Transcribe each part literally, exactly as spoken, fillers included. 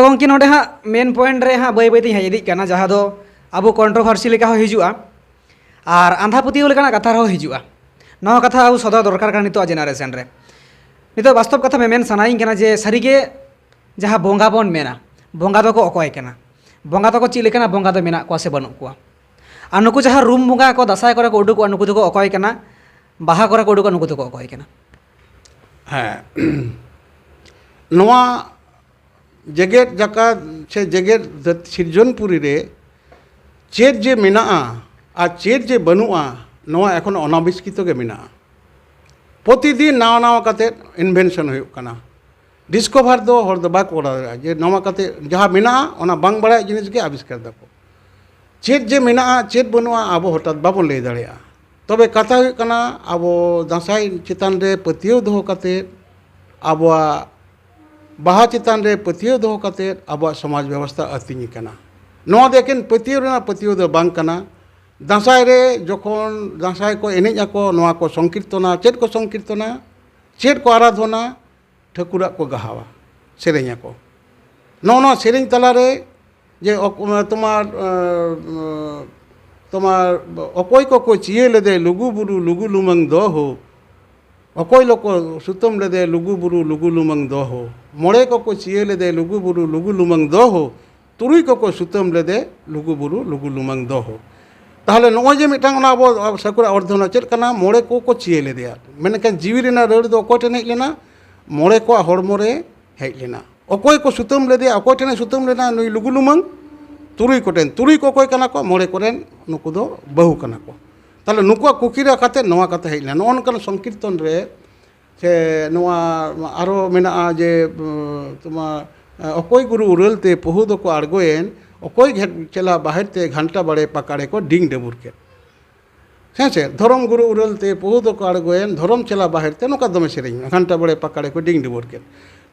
ᱜᱚᱢᱠᱮ, ᱱᱚᱰᱮ ᱦᱟᱸᱜ ᱢᱮᱱ ᱯᱚᱭᱮᱱᱴ ᱨᱮ ᱦᱟᱸᱜ ᱵᱟᱹᱭ ᱵᱟᱹᱭ ᱛᱤᱧ ᱦᱮᱡ ᱤᱫᱤᱜ ᱠᱟᱱᱟ, ᱡᱟᱦᱟᱸ ᱫᱚ ᱟᱵᱚ ᱠᱚᱱᱴᱨᱳᱵᱷᱟᱨᱥᱤ ᱞᱮᱠᱟ ᱦᱚᱸ ᱦᱤᱡᱩᱜᱼᱟ ᱟᱨ ᱟᱸᱫᱷᱟ ᱯᱟᱹᱛᱭᱟᱹᱣ ᱞᱮᱠᱟᱱᱟᱜ ᱠᱟᱛᱷᱟ ᱨᱮᱦᱚᱸ ᱦᱤᱡᱩᱜᱼᱟ᱾ ᱱᱚᱣᱟ ᱠᱟᱛᱷᱟ ᱟᱵᱚ ᱥᱚᱫᱚᱨ ᱫᱚᱨᱠᱟᱨ ᱠᱟᱱᱟ ᱱᱤᱛᱚᱜ ᱡᱮᱱᱟᱨᱮᱥᱚᱱ ᱨᱮ᱾ ᱱᱤᱛᱚᱜ ᱵᱟᱥᱛᱚᱵ ᱠᱟᱛᱷᱟ ᱢᱮ-, ᱢᱮᱱ ᱥᱟᱱᱟᱭᱤᱧ ᱠᱟᱱᱟ ᱡᱮ ᱥᱟᱹᱨᱤᱜᱮ ᱡᱟᱦᱟᱸ ᱵᱚᱸᱜᱟ ᱵᱚᱱ ᱢᱮᱱᱟ, ᱵᱚᱸᱜᱟ ᱫᱚᱠᱚ ᱚᱠᱚᱭ ᱠᱟᱱᱟ? ᱵᱚᱸᱜᱟ ᱫᱚᱠᱚ ᱪᱮᱫ ᱞᱮᱠᱟᱱᱟ? ᱵᱚᱸᱜᱟ ᱫᱚ ᱢᱮᱱᱟᱜ ᱠᱚᱣᱟ ᱥᱮ ᱵᱟᱹᱱᱩᱜ ᱠᱚᱣᱟ? ᱟᱨ ᱱᱩᱠᱩ ᱡᱟᱦᱟᱸ ᱨᱩᱢ ᱵᱚᱸᱜᱟ ᱠᱚ ᱫᱟᱸᱥᱟᱭ ᱠᱚᱨᱮ ᱠᱚ ᱩᱰᱩᱠᱚᱜᱼᱟ, ᱱᱩᱠᱩ ᱫᱚᱠᱚ ᱚᱠᱚᱭ ᱠᱟᱱᱟ? ᱵᱟᱦᱟ ᱠᱚᱨᱮ ᱠᱚ ᱩᱰᱩᱠᱚᱜᱼᱟ, ᱱᱩᱠᱩ ᱫᱚᱠᱚ ᱚᱠᱚᱭ ᱠᱟᱱᱟ? ᱦᱮᱸ᱾ ᱱᱚᱣᱟ ᱡᱮᱜᱮᱛ ᱡᱟᱠᱟᱛ ᱥᱮ ᱡᱮᱜᱮᱛ ᱫᱷᱟᱹᱨ-, ᱥᱤᱨᱡᱚᱱᱯᱩᱨᱤ ᱨᱮ ᱪᱮᱫ ᱡᱮ ᱢᱮᱱᱟᱜᱼᱟ ᱟᱨ ᱪᱮᱫ ᱡᱮ ᱵᱟᱹᱱᱩᱜᱼᱟ, ᱱᱚᱣᱟ ᱮᱠᱷᱚᱱ ᱚᱱᱟᱵᱤᱥᱠᱨᱤᱛᱚ ᱜᱮ ᱢᱮᱱᱟᱜᱼᱟ᱾ ᱯᱨᱚᱛᱤᱫᱤᱱ ᱱᱟᱣᱟ ᱱᱟᱣᱟ ᱠᱟᱛᱮ ᱤᱱᱵᱷᱮᱱᱥᱚᱱ ᱦᱩᱭᱩᱜ ᱠᱟᱱᱟ᱾ ᱰᱤᱥᱠᱚᱵᱷᱟᱨ ᱫᱚ ᱦᱚᱲ ᱫᱚ ᱵᱟᱠᱚ ᱠᱚᱨᱟᱣ ᱫᱟᱲᱮᱭᱟᱜᱼᱟ, ᱡᱮ ᱱᱚᱣᱟ ᱠᱟᱛᱮ ᱡᱟᱦᱟᱸ ᱢᱮᱱᱟᱜᱼᱟ ᱚᱱᱟ ᱵᱟᱝ ᱵᱟᱲᱟᱭ ᱡᱤᱱᱤᱥ ᱜᱮ ᱟᱵᱤᱥᱠᱟᱨ ᱫᱟᱠᱚ᱾ ᱪᱮᱫ ᱡᱮ ᱢᱮᱱᱟᱜᱼᱟ, ᱪᱮᱫ ᱵᱟᱹᱱᱩᱜᱼᱟ, ᱟᱵᱚ ᱦᱚᱴᱟᱛ ᱵᱟᱵᱚᱱ ᱞᱟᱹᱭ ᱫᱟᱲᱮᱭᱟᱜᱼᱟ᱾ ᱛᱚᱵᱮ ᱠᱟᱛᱷᱟ ᱦᱩᱭᱩᱜ ᱠᱟᱱᱟ, ᱟᱵᱚ ᱫᱟᱸᱥᱟᱭ ᱪᱮᱛᱟᱱ ᱨᱮ ᱯᱟᱹᱛᱭᱟᱹᱣ ᱫᱚᱦᱚ ᱠᱟᱛᱮ, ᱟᱵᱚᱣᱟᱜ ᱵᱟᱦᱟ ᱪᱮᱛᱟᱱ ᱨᱮ ᱯᱟᱹᱛᱭᱟᱹᱣ ᱫᱚᱦᱚ ᱠᱟᱛᱮ ᱟᱵᱚᱣᱟᱜ ᱥᱚᱢᱟᱡᱽ ᱵᱮᱵᱚᱥᱛᱷᱟ ᱟᱹᱛᱤᱧ ᱠᱟᱱᱟ᱾ ᱱᱚᱣᱟ ᱫᱚ ᱮᱠᱮᱱ ᱯᱟᱹᱛᱭᱟᱹᱣ ᱨᱮᱱᱟᱜ ᱯᱟᱹᱛᱭᱟᱹᱣ ᱫᱚ ᱵᱟᱝ ᱠᱟᱱᱟ᱾ ᱫᱟᱸᱥᱟᱭ ᱨᱮ ᱡᱚᱠᱷᱚᱱ ᱫᱟᱸᱥᱟᱭ ᱠᱚ ᱮᱱᱮᱡ ᱟᱠᱚ, ᱱᱚᱣᱟ ᱠᱚ ᱥᱚᱝᱠᱤᱨᱛᱚᱱᱟ᱾ ᱪᱮᱫ ᱠᱚ ᱥᱚᱝᱠᱤᱨᱛᱚᱱᱟ? ᱪᱮᱫ ᱠᱚ ᱟᱨᱟᱫᱷᱚᱱᱟ? ᱴᱷᱟᱹᱠᱩᱨᱟᱜ ᱠᱚ ᱜᱟᱦᱟᱣᱟ, ᱥᱮᱨᱮᱧ ᱟᱠᱚ᱾ ᱱᱚᱜᱼᱚ ᱱᱚᱣᱟ ᱥᱮᱨᱮᱧ ᱛᱟᱞᱟᱨᱮ ᱡᱮ ᱚᱠ-, ᱛᱳᱢᱟᱨ, ᱮᱸ, ᱛᱳᱢᱟᱨ ᱚᱠᱚᱭ ᱠᱚᱠᱚ ᱪᱤᱭᱟᱹ ᱞᱮᱫᱮ ᱞᱩᱜᱩ ᱵᱩᱨᱩ ᱞᱩᱜᱩ ᱞᱩᱢᱟᱹᱝ ᱫᱚ ᱦᱳ, ᱚᱠᱚᱭ ᱞᱚᱠᱚ ᱥᱩᱛᱟᱹᱢ ᱞᱮᱫᱮ ᱞᱩᱜᱩ ᱵᱩᱨᱩ ᱞᱩᱜᱩ ᱞᱩᱢᱟᱹᱝ ᱫᱚ ᱦᱳ, ᱢᱚᱬᱮ ᱠᱚᱠᱚ ᱪᱤᱭᱟᱹ ᱞᱮᱫᱮ ᱞᱩᱜᱩ ᱵᱩᱨᱩ ᱞᱩᱜᱩ ᱞᱩᱢᱟᱹᱝ ᱫᱚ ᱦᱳ, ᱛᱩᱨᱩᱭ ᱠᱚᱠᱚ ᱥᱩᱛᱟᱹᱢ ᱞᱮᱫᱮ ᱞᱩᱜᱩ ᱵᱩᱨᱩ ᱞᱩᱜᱩ ᱞᱩᱢᱟᱹᱝ ᱫᱚ ᱦᱳ᱾ ᱛᱟᱦᱚᱞᱮ ᱱᱚᱜᱼᱚᱭ ᱡᱮ ᱢᱤᱫᱴᱟᱝ ᱚᱱᱟ ᱟᱵᱚ ᱥᱟᱹᱠᱩᱨᱟᱜ ᱚᱨᱫᱷᱚᱱᱟ ᱪᱮᱫ ᱠᱟᱱᱟ? ᱢᱚᱬᱮ ᱠᱚᱠᱚ ᱪᱤᱭᱟᱹ ᱞᱮᱫᱮᱭᱟ, ᱢᱮᱱᱠᱷᱟᱱ ᱡᱤᱣᱤ ᱨᱮᱱᱟᱜ ᱨᱟᱹᱲ ᱫᱚ ᱚᱠᱚᱭ ᱴᱷᱮᱱ ᱦᱮᱡ ᱞᱮᱱᱟ? ᱢᱚᱬᱮ ᱠᱚᱣᱟᱜ ᱦᱚᱲᱢᱚ ᱨᱮ ᱦᱮᱡ ᱞᱮᱱᱟ᱾ ᱚᱠᱚᱭ ᱠᱚ ᱥᱩᱛᱟᱹᱢ ᱞᱮᱫᱮᱭᱟ? ᱚᱠᱚᱭ ᱴᱷᱮᱱᱮ ᱥᱩᱛᱟᱹᱢ ᱞᱮᱱᱟ? ᱱᱩᱭ ᱞᱩᱜᱩ ᱞᱩᱢᱟᱹᱝ᱾ ᱛᱩᱨᱩᱭ ᱠᱚᱴᱷᱮᱱ᱾ ᱛᱩᱨᱩᱭ ᱠᱚ ᱚᱠᱚᱭ ᱠᱟᱱᱟ ᱠᱚ? ᱢᱚᱬᱮ ᱠᱚᱨᱮᱱ ᱱᱩᱠᱩ ᱫᱚ ᱵᱟᱹᱦᱩ ᱠᱟᱱᱟ ᱠᱚ᱾ ᱛᱟᱦᱚᱞᱮ ᱱᱩᱠᱩᱣᱟᱜ ᱠᱩᱠᱤᱨᱟ ᱠᱟᱛᱮ ᱱᱚᱣᱟ ᱠᱟᱛᱷᱟ ᱦᱮᱡ ᱞᱮᱱᱟ᱾ ᱱᱚᱜᱼᱚ ᱱᱚᱝᱠᱟᱱ ᱥᱚᱝᱠᱤᱨᱛᱚᱱ ᱨᱮ ᱥᱮ ᱱᱚᱣᱟ ᱟᱨᱚ ᱢᱮᱱᱟᱜᱼᱟ ᱡᱮ, ᱩᱸ, ᱛᱳᱢᱟᱨ, ᱮ, ᱚᱠᱚᱭ ᱜᱩᱨᱩ ᱩᱨᱟᱹᱞ ᱛᱮ ᱯᱩᱦᱩ ᱫᱚᱠᱚ ᱟᱬᱜᱚᱭᱮᱱ, ᱚᱠᱚᱭ ᱜᱷᱮᱴ ᱪᱮᱞᱟ ᱵᱟᱦᱮᱨ ᱛᱮ ᱜᱷᱟᱱᱴᱟ ᱵᱟᱲᱮ ᱯᱟᱠᱟᱲᱮ ᱠᱚ ᱰᱤᱝ ᱰᱟᱹᱵᱩᱨ ᱠᱮᱫ᱾ ᱦᱮᱸ ᱥᱮ, ᱫᱷᱚᱨᱚᱢ ᱜᱩᱨᱩ ᱩᱨᱟᱹᱞ ᱛᱮ ᱯᱩᱦᱩ ᱫᱚᱠᱚ ᱟᱬᱜᱚᱭᱮᱱ, ᱫᱷᱚᱨᱚᱢ ᱪᱮᱞᱟ ᱵᱟᱦᱮᱨ ᱛᱮ, ᱱᱚᱝᱠᱟ ᱫᱚᱢᱮ ᱥᱮᱨᱮᱧ ᱢᱮᱱᱟᱜᱼᱟ, ᱜᱷᱟᱱᱴᱟ ᱵᱟᱲᱮ ᱯᱟᱠᱟᱲᱮ ᱠᱚ ᱰᱤᱝ ᱰᱟᱹᱵᱩᱨ ᱠᱮᱫ᱾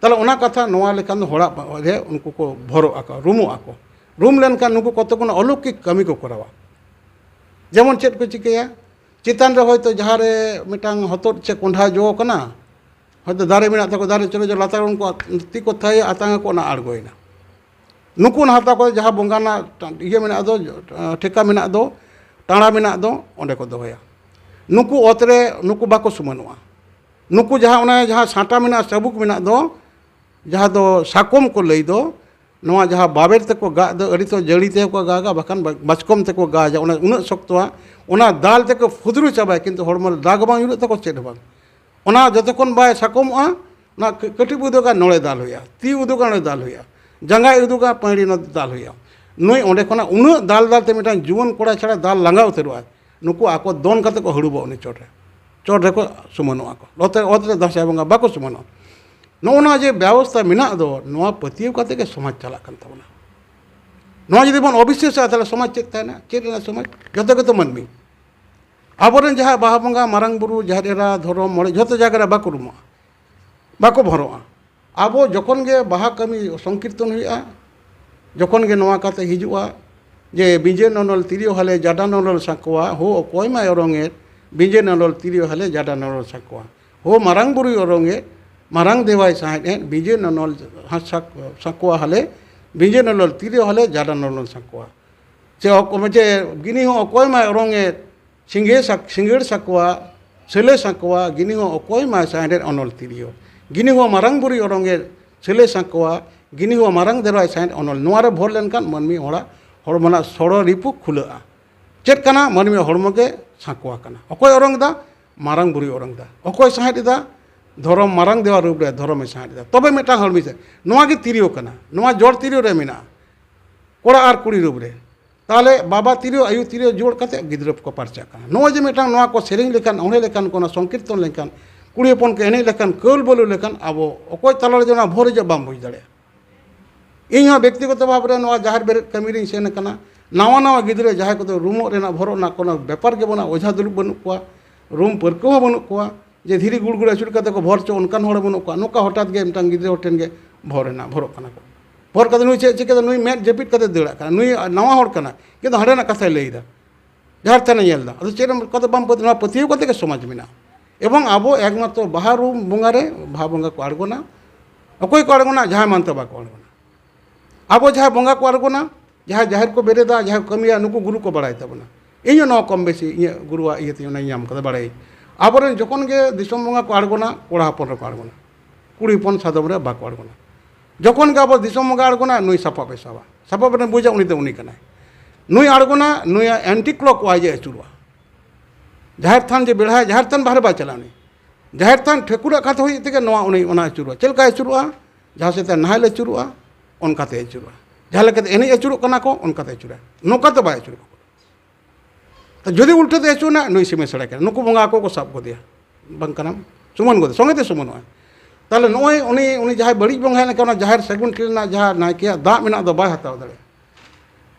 ᱛᱟᱦᱚᱞᱮ ᱚᱱᱟ ᱠᱟᱛᱷᱟ ᱱᱚᱣᱟ ᱞᱮᱠᱷᱟᱱ ᱫᱚ ᱦᱚᱲᱟᱜ ᱵᱟ-, ᱨᱮ ᱩᱱᱠᱩ ᱠᱚ ᱵᱷᱚᱨᱚᱜ ᱟᱠᱚ, ᱨᱩᱢᱩᱜ ᱟᱠᱚ᱾ ᱨᱩᱢ ᱞᱮᱱᱠᱷᱟᱱ ᱱᱩᱠᱩ ᱠᱚᱛᱚ ᱜᱩᱱ ᱚᱞᱚᱩᱠᱤᱠ ᱠᱟᱹᱢᱤ ᱠᱚ ᱠᱚᱨᱟᱣᱟ᱾ ᱡᱮᱢᱚᱱ ᱪᱮᱫ ᱠᱚ ᱪᱤᱠᱟᱹᱭᱟ? ᱪᱮᱛᱟᱱ ᱨᱮ ᱦᱚᱭᱛᱳ ᱡᱟᱦᱟᱸ ᱨᱮ ᱢᱤᱫᱴᱟᱝ ᱦᱚᱛᱚᱫ ᱥᱮ ᱠᱚᱸᱰᱷᱟ ᱡᱚ ᱠᱟᱱᱟ, ᱦᱚᱭᱛᱳ ᱫᱟᱨᱮ ᱢᱮᱱᱟᱜ ᱛᱟᱠᱚ, ᱫᱟᱨᱮ ᱪᱚᱴᱨᱮ ᱡᱚ ᱞᱟᱛᱟᱨ ᱩᱱᱠᱩ ᱛᱤ ᱠᱚ ᱛᱷᱟᱭᱚ ᱟᱛᱟᱝ ᱟᱠᱚ, ᱚᱱᱟ ᱟᱬᱜᱚᱭᱮᱱᱟ᱾ ᱱᱩᱠᱩ ᱚᱱᱟ ᱦᱟᱛᱟᱣ ᱠᱚ ᱡᱟᱦᱟᱸ ᱵᱚᱸᱜᱟ ᱨᱮᱱᱟᱜ ᱤᱭᱟᱹ ᱢᱮᱱᱟᱜ ᱫᱚ, ᱴᱷᱮᱠᱟ ᱢᱮᱱᱟᱜ ᱫᱚ, ᱴᱟᱬᱟ ᱢᱮᱱᱟᱜ ᱫᱚ, ᱚᱸᱰᱮ ᱠᱚ ᱫᱚᱦᱚᱭᱟ᱾ ᱱᱩᱠᱩ ᱚᱛ ᱨᱮ ᱱᱩᱠᱩ ᱵᱟᱠᱚ ᱥᱩᱢᱟᱹᱱᱚᱜᱼᱟ᱾ ᱱᱩᱠᱩ ᱡᱟᱦᱟᱸ ᱚᱱᱮ ᱡᱟᱦᱟᱸ ᱥᱟᱸᱴᱟ ᱢᱮᱱᱟᱜᱼᱟ, ᱥᱟᱹᱵᱩᱠ ᱢᱮᱱᱟᱜ ᱫᱚ, ᱡᱟᱦᱟᱸ ᱫᱚ ᱥᱟᱠᱚᱢ ᱠᱚ ᱞᱟᱹᱭ ᱫᱚ, ᱱᱚᱣᱟ ᱡᱟᱦᱟᱸ ᱵᱟᱵᱮᱨ ᱛᱮᱠᱚ ᱜᱟᱜ ᱫᱚ, ᱟᱹᱰᱤ ᱛᱚ ᱡᱟᱹᱲᱤ ᱛᱮᱠᱚ ᱜᱟᱜᱟ, ᱵᱟᱠᱷᱟᱱ ᱵᱟᱪᱠᱚᱢ ᱛᱮᱠᱚ ᱜᱟᱜᱟ, ᱚᱱᱟ ᱩᱱᱟᱹᱜ ᱥᱚᱠᱛᱚᱣᱟ, ᱚᱱᱟ ᱫᱟᱞ ᱛᱮᱠᱚ ᱯᱷᱩᱫᱽᱨᱩ ᱪᱟᱵᱟᱭᱟ, ᱠᱤᱱᱛᱩ ᱦᱚᱲᱢᱚ ᱨᱮ ᱫᱟᱜᱽ ᱵᱟᱝ ᱧᱩᱨᱩᱜ ᱛᱟᱠᱚ, ᱪᱮᱫ ᱦᱚᱸ ᱵᱟᱝ᱾ ᱚᱱᱟ ᱡᱚᱛᱚ ᱠᱷᱚᱱ ᱵᱟᱭ ᱥᱟᱠᱚᱢᱚᱜᱼᱟ, ᱚᱱᱟ ᱠᱟᱹ-, ᱠᱟᱹᱴᱤᱡ ᱵᱚ ᱩᱫᱩᱜᱟ, ᱱᱚᱲᱮ ᱫᱟᱞ ᱦᱩᱭᱩᱜᱼᱟ, ᱛᱤ ᱩᱫᱩᱜᱟ, ᱱᱚᱲᱮ ᱫᱟᱞ ᱦᱩᱭᱩᱜᱼᱟ, ᱡᱟᱸᱜᱟᱭ ᱩᱫᱩᱜᱟ, ᱯᱟᱹᱦᱲᱤ ᱱᱚ ᱫᱟᱞ ᱦᱩᱭᱩᱜᱼᱟ᱾ ᱱᱩᱭ ᱚᱸᱰᱮ ᱠᱷᱚᱱᱟᱜ ᱩᱱᱟᱹᱜ ᱫᱟᱞ ᱫᱟᱞ ᱛᱮ ᱢᱤᱫᱴᱟᱝ ᱡᱩᱣᱟᱹᱱ ᱠᱚᱲᱟ ᱪᱷᱟᱲᱟ ᱫᱟᱞ ᱞᱟᱸᱜᱟ ᱩᱛᱟᱹᱨᱚᱜᱼᱟ᱾ ᱱᱩᱠᱩ ᱟᱠᱚ ᱫᱚᱱ ᱠᱟᱛᱮ ᱠᱚ ᱦᱟᱹᱲᱩᱵᱚᱜ ᱩᱱᱤ ᱪᱚᱴ ᱨᱮ, ᱪᱚᱴ ᱨᱮᱠᱚ ᱥᱩᱢᱟᱹᱱᱚᱜᱼᱟ ᱠᱚ᱾ ᱚᱛ ᱨᱮ, ᱚᱛ ᱨᱮ ᱫᱟᱸᱥᱟᱭ ᱵᱚᱸᱜᱟ ᱵᱟᱠᱚ ᱥᱩᱢᱟᱹᱱᱚᱜᱼᱟ᱾ ᱱᱚᱜᱼᱚ ᱱᱚᱣᱟ ᱡᱮ ᱵᱮᱵᱚᱥᱛᱷᱟ ᱢᱮᱱᱟᱜ ᱫᱚ, ᱱᱚᱣᱟ ᱯᱟᱹᱛᱭᱟᱹᱣ ᱠᱟᱛᱮ ᱜᱮ ᱥᱚᱢᱟᱡᱽ ᱪᱟᱞᱟᱜ ᱠᱟᱱ ᱛᱟᱵᱚᱱᱟ᱾ ᱱᱚᱣᱟ ᱡᱩᱫᱤ ᱵᱚᱱ ᱚᱵᱤᱥᱥᱟᱹᱥᱟ, ᱛᱟᱦᱚᱞᱮ ᱥᱚᱢᱟᱡᱽ ᱪᱮᱫ ᱛᱟᱦᱮᱱᱟ? ᱪᱮᱫ ᱨᱮᱱᱟᱜ ᱥᱚᱢᱟᱡᱽ? ᱡᱚᱛᱚ ᱜᱮᱛᱚ ᱢᱟᱹᱱᱢᱤ᱾ ᱟᱵᱚᱨᱮᱱ ᱡᱟᱦᱟᱸ ᱵᱟᱦᱟ ᱵᱚᱸᱜᱟ, ᱢᱟᱨᱟᱝ ᱵᱩᱨᱩ, ᱡᱟᱦᱮᱨ ᱮᱨᱟ, ᱫᱷᱚᱨᱚᱢ, ᱢᱚᱬᱮ, ᱡᱷᱚᱛᱚ ᱡᱟᱭᱜᱟ ᱨᱮ ᱵᱟᱠᱚ ᱨᱩᱢᱚᱜᱼᱟ, ᱵᱟᱠᱚ ᱵᱷᱚᱨᱚᱜᱼᱟ᱾ ᱟᱵᱚ ᱡᱚᱠᱷᱚᱱ ᱜᱮ ᱵᱟᱦᱟ ᱠᱟᱹᱢᱤ ᱥᱚᱝᱠᱤᱨᱛᱚᱱ ᱦᱩᱭᱩᱜᱼᱟ, ᱡᱚᱠᱷᱚᱱ ᱜᱮ ᱱᱚᱣᱟ ᱠᱟᱛᱷᱟ ᱦᱤᱡᱩᱜᱼᱟ ᱡᱮ, "ᱵᱤᱸᱡᱟᱹ ᱱᱚᱱᱚᱞ ᱛᱤᱨᱭᱳ ᱦᱟᱞᱮ ᱡᱟᱰᱟ ᱱᱚᱱᱚᱞ ᱥᱟᱸᱠᱚᱣᱟ, ᱦᱳ ᱚᱠᱚᱭ ᱢᱟᱭ ᱚᱨᱚᱝ ᱮᱫ, ᱵᱤᱸᱡᱟᱹ ᱱᱚᱱᱚᱞ ᱛᱤᱨᱭᱳ ᱦᱟᱞᱮ ᱡᱟᱰᱟ ᱱᱚᱱᱚᱞ ᱥᱟᱸᱠᱚᱣᱟ, ᱦᱳ ᱢᱟᱨᱟᱝ ᱵᱩᱨᱩᱭ ᱚᱨᱚᱝ ᱮᱫ, ᱢᱟᱨᱟᱝ ᱫᱮᱣᱟᱭ ᱥᱟᱸᱦᱮᱫ ᱮᱫ, ᱵᱤᱸᱡᱟᱹ ᱱᱚᱱᱚᱞ ᱦᱟᱸ ᱥᱟᱠ-, ᱥᱟᱸᱠᱚᱣᱟ ᱦᱟᱞᱮ, ᱵᱤᱸᱡᱟᱹ ᱱᱚᱱᱚᱞ ᱛᱤᱨᱭᱳ ᱦᱟᱞᱮ ᱡᱟᱰᱟ ᱱᱚᱱᱚᱞ ᱥᱟᱸᱠᱚᱣᱟ, ᱪᱮ ᱚᱠ-, ᱪᱮ ᱜᱤᱱᱤ ᱦᱚᱸ ᱚᱠᱚᱭ ᱢᱟᱭ ᱚᱨᱚᱝ ᱮᱫ, ᱥᱤᱸᱜᱮ ᱥᱟᱠ-, ᱥᱤᱸᱜᱟᱹᱲ ᱥᱟᱸᱠᱚᱣᱟ, ᱥᱟᱹᱞᱟᱹ ᱥᱟᱸᱠᱚᱣᱟ, ᱜᱤᱱᱤ ᱦᱚᱸ ᱚᱠᱚᱭ ᱢᱟᱭ ᱥᱟᱸᱦᱮᱫ ᱮᱫ ᱚᱱᱚᱞ ᱛᱤᱨᱭᱳ, ᱜᱤᱱᱤ ᱦᱚᱸ ᱢᱟᱨᱟᱝ ᱵᱩᱨᱩᱭ ᱚᱨᱚᱝ ᱮᱫ, ᱥᱟᱹᱞᱟᱹ ᱥᱟᱸᱠᱚᱣᱟ, ᱜᱤᱱᱤ ᱦᱚᱸ ᱢᱟᱨᱟᱝ ᱫᱮᱣᱟᱭ ᱥᱟᱸᱦᱮᱫ ᱚᱱᱚᱞ", ᱱᱚᱣᱟ ᱨᱮ ᱵᱷᱳᱨ ᱞᱮᱱᱠᱷᱟᱱ ᱢᱟᱹᱱᱢᱤ ᱦᱚᱲᱟᱜ ᱦᱚᱲᱢᱚ ᱨᱮᱱᱟᱜ ᱥᱚᱲᱚ ᱨᱤᱯᱩ ᱠᱷᱩᱞᱟᱹᱜᱼᱟ᱾ ᱪᱮᱫ ᱠᱟᱱᱟ? ᱢᱟᱹᱱᱢᱤ ᱦᱚᱲᱢᱚ ᱜᱮ ᱥᱟᱸᱠᱚᱣᱟ ᱠᱟᱱᱟ᱾ ᱚᱠᱚᱭ ᱚᱨᱚᱝ ᱮᱫᱟ? ᱢᱟᱨᱟᱝ ᱵᱩᱨᱩᱭ ᱚᱨᱚᱝ ᱮᱫᱟ᱾ ᱚᱠᱚᱭ ᱥᱟᱸᱦᱮᱫ ᱮᱫᱟ? ᱫᱷᱚᱨᱚᱢ, ᱢᱟᱨᱟᱝ ᱫᱮᱣᱟ ᱨᱩᱯ ᱨᱮ ᱫᱷᱚᱨᱚᱢᱮ ᱥᱟᱸᱦᱮᱫ ᱮᱫᱟ᱾ ᱛᱚᱵᱮ ᱢᱤᱫᱴᱟᱝ ᱦᱚᱲ ᱢᱤᱫ ᱥᱮ-, ᱱᱚᱣᱟ ᱜᱮ ᱛᱤᱨᱭᱳ ᱠᱟᱱᱟ᱾ ᱱᱚᱣᱟ ᱡᱚᱲ ᱛᱤᱨᱭᱳ ᱨᱮ ᱢᱮᱱᱟᱜᱼᱟ, ᱠᱚᱲᱟ ᱟᱨ ᱠᱩᱲᱤ ᱨᱩᱯ ᱨᱮ᱾ ᱛᱟᱦᱚᱞᱮ ᱵᱟᱵᱟ ᱛᱤᱨᱭᱳ, ᱟᱭᱳ ᱛᱤᱨᱭᱳ ᱡᱳᱲ ᱠᱟᱛᱮ ᱜᱤᱫᱽᱨᱟᱹ ᱠᱚ ᱯᱟᱨᱪᱟᱜ ᱠᱟᱱᱟ᱾ ᱱᱚᱜᱼᱚᱭ ᱡᱮ ᱢᱤᱫᱴᱟᱝ ᱱᱚᱣᱟ ᱠᱚ ᱥᱮᱨᱮᱧ ᱞᱮᱠᱷᱟᱱ, ᱚᱬᱦᱮ ᱞᱮᱠᱷᱟᱱ, ᱠᱚ ᱚᱱᱟ ᱥᱚᱝᱠᱤᱨᱛᱚᱱ ᱞᱮᱱᱠᱷᱟᱱ, ᱠᱩᱲᱤ ᱦᱚᱯᱚᱱ ᱠᱚ ᱮᱱᱮᱡ ᱞᱮᱠᱷᱟᱱ, ᱠᱟᱹᱞ ᱵᱟᱹᱞᱩ ᱞᱮᱠᱷᱟᱱ, ᱟᱵᱚ ᱚᱠᱚᱭ ᱛᱟᱞᱟ ᱨᱮ ᱡᱮ ᱚᱱᱟ ᱵᱷᱳᱨ ᱦᱤᱡᱩᱜ ᱵᱟᱢ ᱵᱩᱡᱽ ᱫᱟᱲᱮᱭᱟᱜᱼᱟ᱾ ᱤᱧ ᱦᱚᱸ ᱵᱮᱠᱛᱤᱜᱚᱛᱚ ᱵᱷᱟᱵᱽ ᱨᱮ ᱱᱚᱣᱟ ᱡᱟᱦᱮᱨ ᱵᱮᱨᱮᱫ ᱠᱟᱹᱢᱤ ᱨᱤᱧ ᱥᱮᱱ ᱟᱠᱟᱱᱟ᱾ ᱱᱟᱣᱟ ᱱᱟᱣᱟ ᱜᱤᱫᱽᱨᱟᱹ ᱡᱟᱦᱟᱸᱭ ᱠᱚᱫᱚ ᱨᱩᱢᱚᱜ ᱨᱮᱱᱟᱜ, ᱵᱷᱚᱨᱚᱜ ᱨᱮᱱᱟᱜ ᱠᱳᱱᱳ ᱵᱮᱯᱟᱨ ᱜᱮ ᱵᱟᱹᱱᱩᱜ, ᱚᱡᱷᱟ ᱫᱩᱲᱩᱵ ᱵᱟᱹᱱᱩᱜ ᱠᱚᱣᱟ, ᱨᱩᱢ ᱯᱟᱹᱨᱠᱟᱹᱣ ᱦᱚᱸ ᱵᱟᱹᱱᱩᱜ ᱠᱚᱣᱟ, ᱡᱮ ᱫᱷᱤᱨᱤ ᱜᱩᱲᱜᱩᱲ ᱟᱹᱪᱩᱨ ᱠᱟᱛᱮ ᱠᱚ ᱵᱷᱚᱨ ᱪᱚ, ᱚᱱᱠᱟᱱ ᱦᱚᱲ ᱵᱟᱹᱱᱩᱜ ᱠᱚᱣᱟ᱾ ᱱᱚᱝᱠᱟ ᱦᱚᱴᱟᱛ ᱜᱮ ᱢᱤᱫᱴᱟᱝ ᱜᱤᱫᱽᱨᱟᱹ ᱦᱚᱲ ᱴᱷᱮᱱ ᱜᱮ ᱵᱷᱚᱨ ᱮᱱᱟ, ᱵᱷᱚᱨᱚᱜ ᱠᱟᱱᱟ ᱠᱚ᱾ ᱵᱷᱚᱨ ᱠᱟᱛᱮ ᱱᱩᱭ ᱪᱮᱫ ᱪᱤᱠᱟᱹᱭᱫᱟ? ᱱᱩᱭ ᱢᱮᱫ ᱡᱟᱹᱯᱤᱫ ᱠᱟᱛᱮ ᱫᱟᱹᱲᱟᱜ ᱠᱟᱱᱟ᱾ ᱱᱩᱭ ᱱᱟᱣᱟ ᱦᱚᱲ ᱠᱟᱱᱟ, ᱠᱤᱱᱛᱩ ᱦᱟᱸᱰᱮᱱᱟᱜ ᱠᱟᱛᱷᱟᱭ ᱞᱟᱹᱭᱫᱟ, ᱡᱟᱦᱮᱨ ᱛᱷᱟᱱᱮ ᱧᱮᱞᱫᱟ᱾ ᱟᱫᱚ ᱪᱮᱫ ᱮᱢ ᱠᱟᱛᱮ ᱵᱟᱢ ᱯᱟᱹᱛᱭᱟᱹᱣ? ᱱᱚᱣᱟ ᱯᱟᱹᱛᱭᱟᱹᱣ ᱠᱟᱛᱮ ᱜᱮ ᱥᱚᱢᱟᱡᱽ ᱢᱮᱱᱟᱜᱼᱟ᱾ ᱮᱵᱚᱝ ᱟᱵᱚ ᱮᱠᱢᱟᱛᱨᱚ ᱵᱟᱦᱟ ᱨᱩᱢ ᱵᱚᱸᱜᱟ ᱨᱮ, ᱵᱟᱦᱟ ᱵᱚᱸᱜᱟ ᱠᱚ ᱟᱬᱜᱚᱱᱟ᱾ ᱚᱠᱚᱭ ᱠᱚ ᱟᱬᱜᱚᱱᱟ? ᱡᱟᱦᱟᱸᱭ ᱢᱟᱱᱛᱮ ᱵᱟᱠᱚ ᱟᱬᱜᱚᱱᱟ᱾ ᱟᱵᱚ ᱡᱟᱦᱟᱸᱭ ᱵᱚᱸᱜᱟ ᱠᱚ ᱟᱬᱜᱚᱱᱟ, ᱡᱟᱦᱟᱸᱭ ᱡᱟᱦᱮᱨ ᱠᱚ ᱵᱮᱨᱮᱫᱟ, ᱡᱟᱦᱟᱸᱭ ᱠᱚ ᱠᱟᱹᱢᱤᱭᱟ, ᱱᱩᱠᱩ ᱜᱩᱨᱩ ᱠᱚ ᱵᱟᱲᱟᱭ ᱛᱟᱵᱚᱱᱟ᱾ ᱤᱧ ᱦᱚᱸ ᱱᱚᱣᱟ ᱠᱚᱢ ᱵᱮᱥᱤ ᱤᱧᱟᱹᱜ ᱜᱩᱨᱩᱣᱟᱜ ᱤᱭᱟᱹ ᱛᱮ ᱚᱱᱟᱧ ᱧᱟᱢ ᱠᱟᱫᱟ, ᱵᱟᱲᱟᱭᱟᱹᱧ᱾ ᱟᱵᱚᱨᱮᱱ ᱡᱚᱠᱷᱚᱱ ᱜᱮ ᱫᱤᱥᱚᱢ ᱵᱚᱸᱜᱟ ᱠᱚ ᱟᱬᱜᱚᱱᱟ, ᱠᱚᱲᱟ ᱦᱚᱯᱚᱱ ᱨᱮᱠᱚ ᱟᱬᱜᱚᱱᱟ, ᱠᱩᱲᱤ ᱦᱚᱯᱚᱱ ᱥᱟᱫᱚᱢ ᱨᱮ ᱵᱟᱠᱚ ᱟᱬᱜᱚᱱᱟ᱾ ᱡᱚᱠᱷᱚᱱ ᱜᱮ ᱟᱵᱚ ᱫᱤᱥᱚᱢ ᱵᱚᱸᱜᱟ ᱟᱬᱜᱚᱱᱟ, ᱱᱩᱭ ᱥᱟᱯᱟᱵ ᱮ ᱥᱟᱵᱟ, ᱥᱟᱯᱟᱵ ᱨᱮ ᱵᱩᱡᱟ ᱩᱱᱤ ᱫᱚ ᱩᱱᱤ ᱠᱟᱱᱟᱭ᱾ ᱱᱩᱭ ᱟᱬᱜᱚᱱᱟ, ᱱᱩᱭᱟᱜ anti clockwise ᱮ ᱟᱹᱪᱩᱨᱚᱜᱼᱟ᱾ ᱡᱟᱦᱮᱨ ᱛᱷᱟᱱ ᱡᱮ ᱵᱮᱲᱦᱟᱭ, ᱡᱟᱦᱮᱨ ᱛᱷᱟᱱ ᱵᱟᱦᱨᱮ ᱵᱟᱭ ᱪᱟᱞᱟᱜᱼᱟ ᱩᱱᱤ᱾ ᱡᱟᱦᱮᱨ ᱛᱷᱟᱱ ᱴᱷᱟᱹᱠᱩᱨᱟᱜ ᱠᱟᱛᱷᱟ ᱦᱩᱭᱩᱜ ᱛᱮᱜᱮ ᱱᱚᱣᱟ ᱩᱱᱤ ᱚᱱᱟ ᱟᱹᱪᱩᱨᱚᱜᱼᱟ᱾ ᱪᱮᱫ ᱞᱮᱠᱟᱭ ᱟᱹᱪᱩᱨᱚᱜᱼᱟ? ᱡᱟᱦᱟᱸ ᱥᱮᱫ ᱛᱮ ᱱᱟᱦᱮᱞ ᱟᱹᱪᱩᱨᱚᱜᱼᱟ, ᱚᱱᱠᱟᱛᱮ ᱟᱹᱪᱩᱨᱚᱜᱼᱟ᱾ ᱡᱟᱦᱟᱸ ᱞᱮᱠᱟᱛᱮ ᱮᱱᱮᱡ ᱟᱹᱪᱩᱨᱚᱜ ᱠᱟᱱᱟ ᱠᱚ, ᱚᱱᱠᱟᱛᱮ ᱟᱹᱪᱩᱨᱚᱜᱼᱟ᱾ ᱱᱚᱝᱠᱟ ᱫᱚ ᱵᱟᱭ ᱟᱹᱪᱩᱨᱚᱜᱼᱟ᱾ ᱛᱚ ᱡᱩᱫᱤ ᱩᱞᱴᱟᱹ ᱛᱮ ᱟᱹᱪᱩᱨ ᱮᱱᱟ, ᱱᱩᱭ ᱥᱤᱢᱮ ᱥᱟᱲᱟ ᱠᱟᱱᱟ, ᱱᱩᱠᱩ ᱵᱚᱸᱜᱟ ᱠᱚ ᱠᱚ ᱥᱟᱵ ᱜᱚᱫᱮᱭᱟ, ᱵᱟᱝ ᱠᱟᱱᱟᱢ, ᱥᱩᱢᱟᱹᱱ ᱜᱚᱫᱮ, ᱥᱚᱸᱜᱮ ᱛᱮ ᱥᱩᱢᱟᱹᱱᱚᱜᱼᱟᱭ᱾ ᱛᱟᱦᱚᱞᱮ ᱱᱚᱜᱼᱚᱭ ᱩᱱᱤ, ᱩᱱᱤ ᱡᱟᱦᱟᱸᱭ ᱵᱟᱹᱲᱤᱡ ᱵᱚᱸᱜᱟᱭ ᱞᱮᱠᱟ, ᱚᱱᱟ ᱡᱟᱦᱮᱨ ᱥᱟᱹᱜᱩᱱ ᱴᱷᱤᱠ ᱨᱮᱱᱟᱜ ᱡᱟᱦᱟᱸ ᱱᱟᱭᱠᱮᱭᱟᱜ ᱫᱟᱜ ᱢᱮᱱᱟᱜ ᱫᱚ, ᱵᱟᱭ ᱦᱟᱛᱟᱣ ᱫᱟᱲᱮᱭᱟᱜᱼᱟ᱾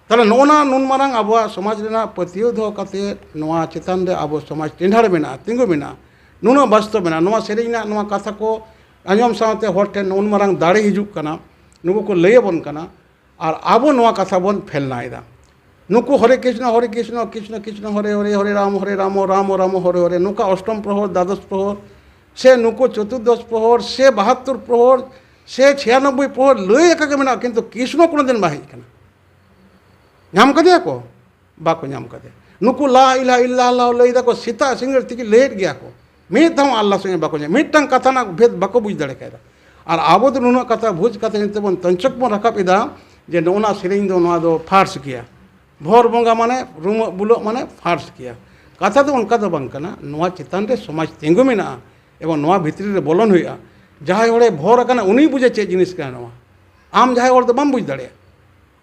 ᱛᱟᱦᱚᱞᱮ ᱱᱚᱜᱼᱚ ᱱᱟ ᱱᱩᱱ ᱢᱟᱨᱟᱝ ᱟᱵᱚᱣᱟᱜ ᱥᱚᱢᱟᱡᱽ ᱨᱮᱱᱟᱜ ᱯᱟᱹᱛᱭᱟᱹᱣ ᱫᱚᱦᱚ ᱠᱟᱛᱮ ᱱᱚᱣᱟ ᱪᱮᱛᱟᱱ ᱨᱮ ᱟᱵᱚ ᱥᱚᱢᱟᱡᱽ ᱴᱮᱸᱰᱷᱟᱲ ᱢᱮᱱᱟᱜᱼᱟ, ᱛᱤᱸᱜᱩ ᱢᱮᱱᱟᱜᱼᱟ, ᱱᱩᱱᱟᱹᱜ ᱵᱟᱥᱛᱚᱵ ᱢᱮᱱᱟᱜᱼᱟ, ᱱᱚᱣᱟ ᱥᱮᱨᱮᱧ ᱨᱮᱱᱟᱜ ᱱᱚᱣᱟ ᱠᱟᱛᱷᱟ ᱠᱚ ᱟᱸᱡᱚᱢ ᱥᱟᱶᱛᱮ ᱦᱚᱲ ᱴᱷᱮᱱ ᱱᱩᱱ ᱢᱟᱨᱟᱝ ᱫᱟᱲᱮ ᱦᱤᱡᱩᱜ ᱠᱟᱱᱟ, ᱱᱩᱠᱩ ᱠᱚ ᱞᱟᱹᱭ ᱟᱵᱚᱱ ᱠᱟᱱᱟ, ᱟᱨ ᱟᱵᱚ ᱱᱚᱣᱟ ᱠᱟᱛᱷᱟ ᱵᱚᱱ ᱯᱷᱮᱞᱱᱟᱭᱮᱫᱟ᱾ ᱱᱩᱠᱩ ᱦᱚᱨᱮ ᱠᱨᱤᱥᱱᱚ, ᱦᱚᱨᱮ ᱠᱨᱤᱥᱱᱚ, ᱠᱨᱤᱥᱱᱚ ᱠᱨᱤᱥᱱᱚ, ᱦᱚᱨᱮ ᱦᱚᱨᱮ, ᱦᱚᱨᱮ ᱨᱟᱢ, ᱦᱚᱨᱮ ᱨᱟᱢ, ᱨᱟᱢ ᱨᱟᱢ, ᱦᱚᱨᱮ ᱦᱚᱨᱮ, ᱱᱚᱝᱠᱟ ᱚᱥᱴᱚᱢ ᱯᱨᱚᱦᱚᱨ, ᱫᱟᱫᱚᱥ ᱯᱨᱚᱦᱚᱨ, ᱥᱮ ᱱᱩᱠᱩ ᱪᱚᱛᱩᱨᱫᱚᱥ ᱯᱨᱚᱦᱚᱨ, ᱥᱮ ᱵᱟᱦᱟᱛᱛᱚᱨ ᱯᱨᱚᱦᱚᱨ, ᱥᱮ ᱪᱷᱤᱭᱟᱱᱚᱵᱵᱳᱭ ᱯᱨᱚᱦᱚᱨ ᱞᱟᱹᱭ ᱟᱠᱟ ᱜᱮ ᱢᱮᱱᱟᱜᱼᱟ, ᱠᱤᱱᱛᱩ ᱠᱨᱤᱥᱱᱚ ᱠᱳᱱᱳ ᱫᱤᱱ ᱵᱟᱭ ᱦᱮᱡ ᱟᱠᱟᱱᱟ᱾ ᱧᱟᱢ ᱠᱟᱫᱮᱭᱟ ᱠᱚ? ᱵᱟᱠᱚ ᱧᱟᱢ ᱠᱟᱫᱮᱭᱟ᱾ ᱱᱩᱠᱩ ᱞᱟ ᱤᱞᱟᱦᱟ ᱤᱞᱞᱟᱞᱞᱟᱦ ᱞᱟᱹᱭ ᱫᱟᱠᱚ, ᱥᱮᱛᱟᱜ ᱥᱤᱸᱜᱟᱹᱲ ᱛᱤᱠᱤᱱ ᱞᱟᱹᱭᱮᱫ ᱜᱮᱭᱟ ᱠᱚ, ᱢᱤᱫ ᱫᱷᱟᱣ ᱟᱞᱞᱟᱦ ᱥᱚᱸᱜᱮ ᱵᱟᱠᱚ ᱧᱟᱢ, ᱢᱤᱫᱴᱟᱝ ᱠᱟᱛᱷᱟ ᱨᱮᱱᱟᱜ ᱵᱷᱮᱫ ᱵᱟᱠᱚ ᱵᱩᱡᱽ ᱫᱟᱲᱮ ᱠᱟᱭᱫᱟ᱾ ᱟᱨ ᱟᱵᱚ ᱫᱚ ᱱᱩᱱᱟᱹᱜ ᱠᱟᱛᱷᱟ ᱵᱩᱡᱽ ᱠᱟᱛᱮ ᱱᱤᱛᱚᱜ ᱵᱚᱱ ᱛᱚᱧᱪᱚᱠ ᱵᱚᱱ ᱨᱟᱠᱟᱵ ᱮᱫᱟ ᱡᱮ ᱱᱚᱜᱼᱚ ᱱᱟ ᱥᱮᱨᱮᱧ ᱫᱚ, ᱱᱚᱣᱟ ᱫᱚ ᱯᱷᱟᱨᱥ ᱜᱮᱭᱟ, ᱵᱷᱚᱨ ᱵᱚᱸᱜᱟ ᱢᱟᱱᱮ ᱨᱩᱢᱟᱹᱜ ᱵᱩᱞᱟᱹᱜ ᱢᱟᱱᱮ ᱯᱷᱟᱨᱥ ᱜᱮᱭᱟ᱾ ᱠᱟᱛᱷᱟ ᱫᱚ ᱚᱱᱠᱟ ᱫᱚ ᱵᱟᱝ ᱠᱟᱱᱟ᱾ ᱱᱚᱣᱟ ᱪᱮᱛᱟᱱ ᱨᱮ ᱥᱚᱢᱟᱡᱽ ᱛᱤᱸᱜᱩ ᱢᱮᱱᱟᱜᱼᱟ ᱮᱵᱚᱝ ᱱᱚᱣᱟ ᱵᱷᱤᱛᱨᱤ ᱨᱮ ᱵᱚᱞᱚᱱ ᱦᱩᱭᱩᱜᱼᱟ᱾ ᱡᱟᱦᱟᱸᱭ ᱦᱚᱲᱮ ᱵᱷᱚᱨ ᱟᱠᱟᱱᱟ ᱩᱱᱤᱭ ᱵᱩᱡᱟ ᱪᱮᱫ ᱡᱤᱱᱤᱥ ᱠᱟᱱᱟ ᱱᱚᱣᱟ᱾ ᱟᱢ ᱡᱟᱦᱟᱸᱭ ᱦᱚᱲ ᱫᱚ ᱵᱟᱢ ᱵᱩᱡᱽ ᱫᱟᱲᱮᱭᱟᱜᱼᱟ᱾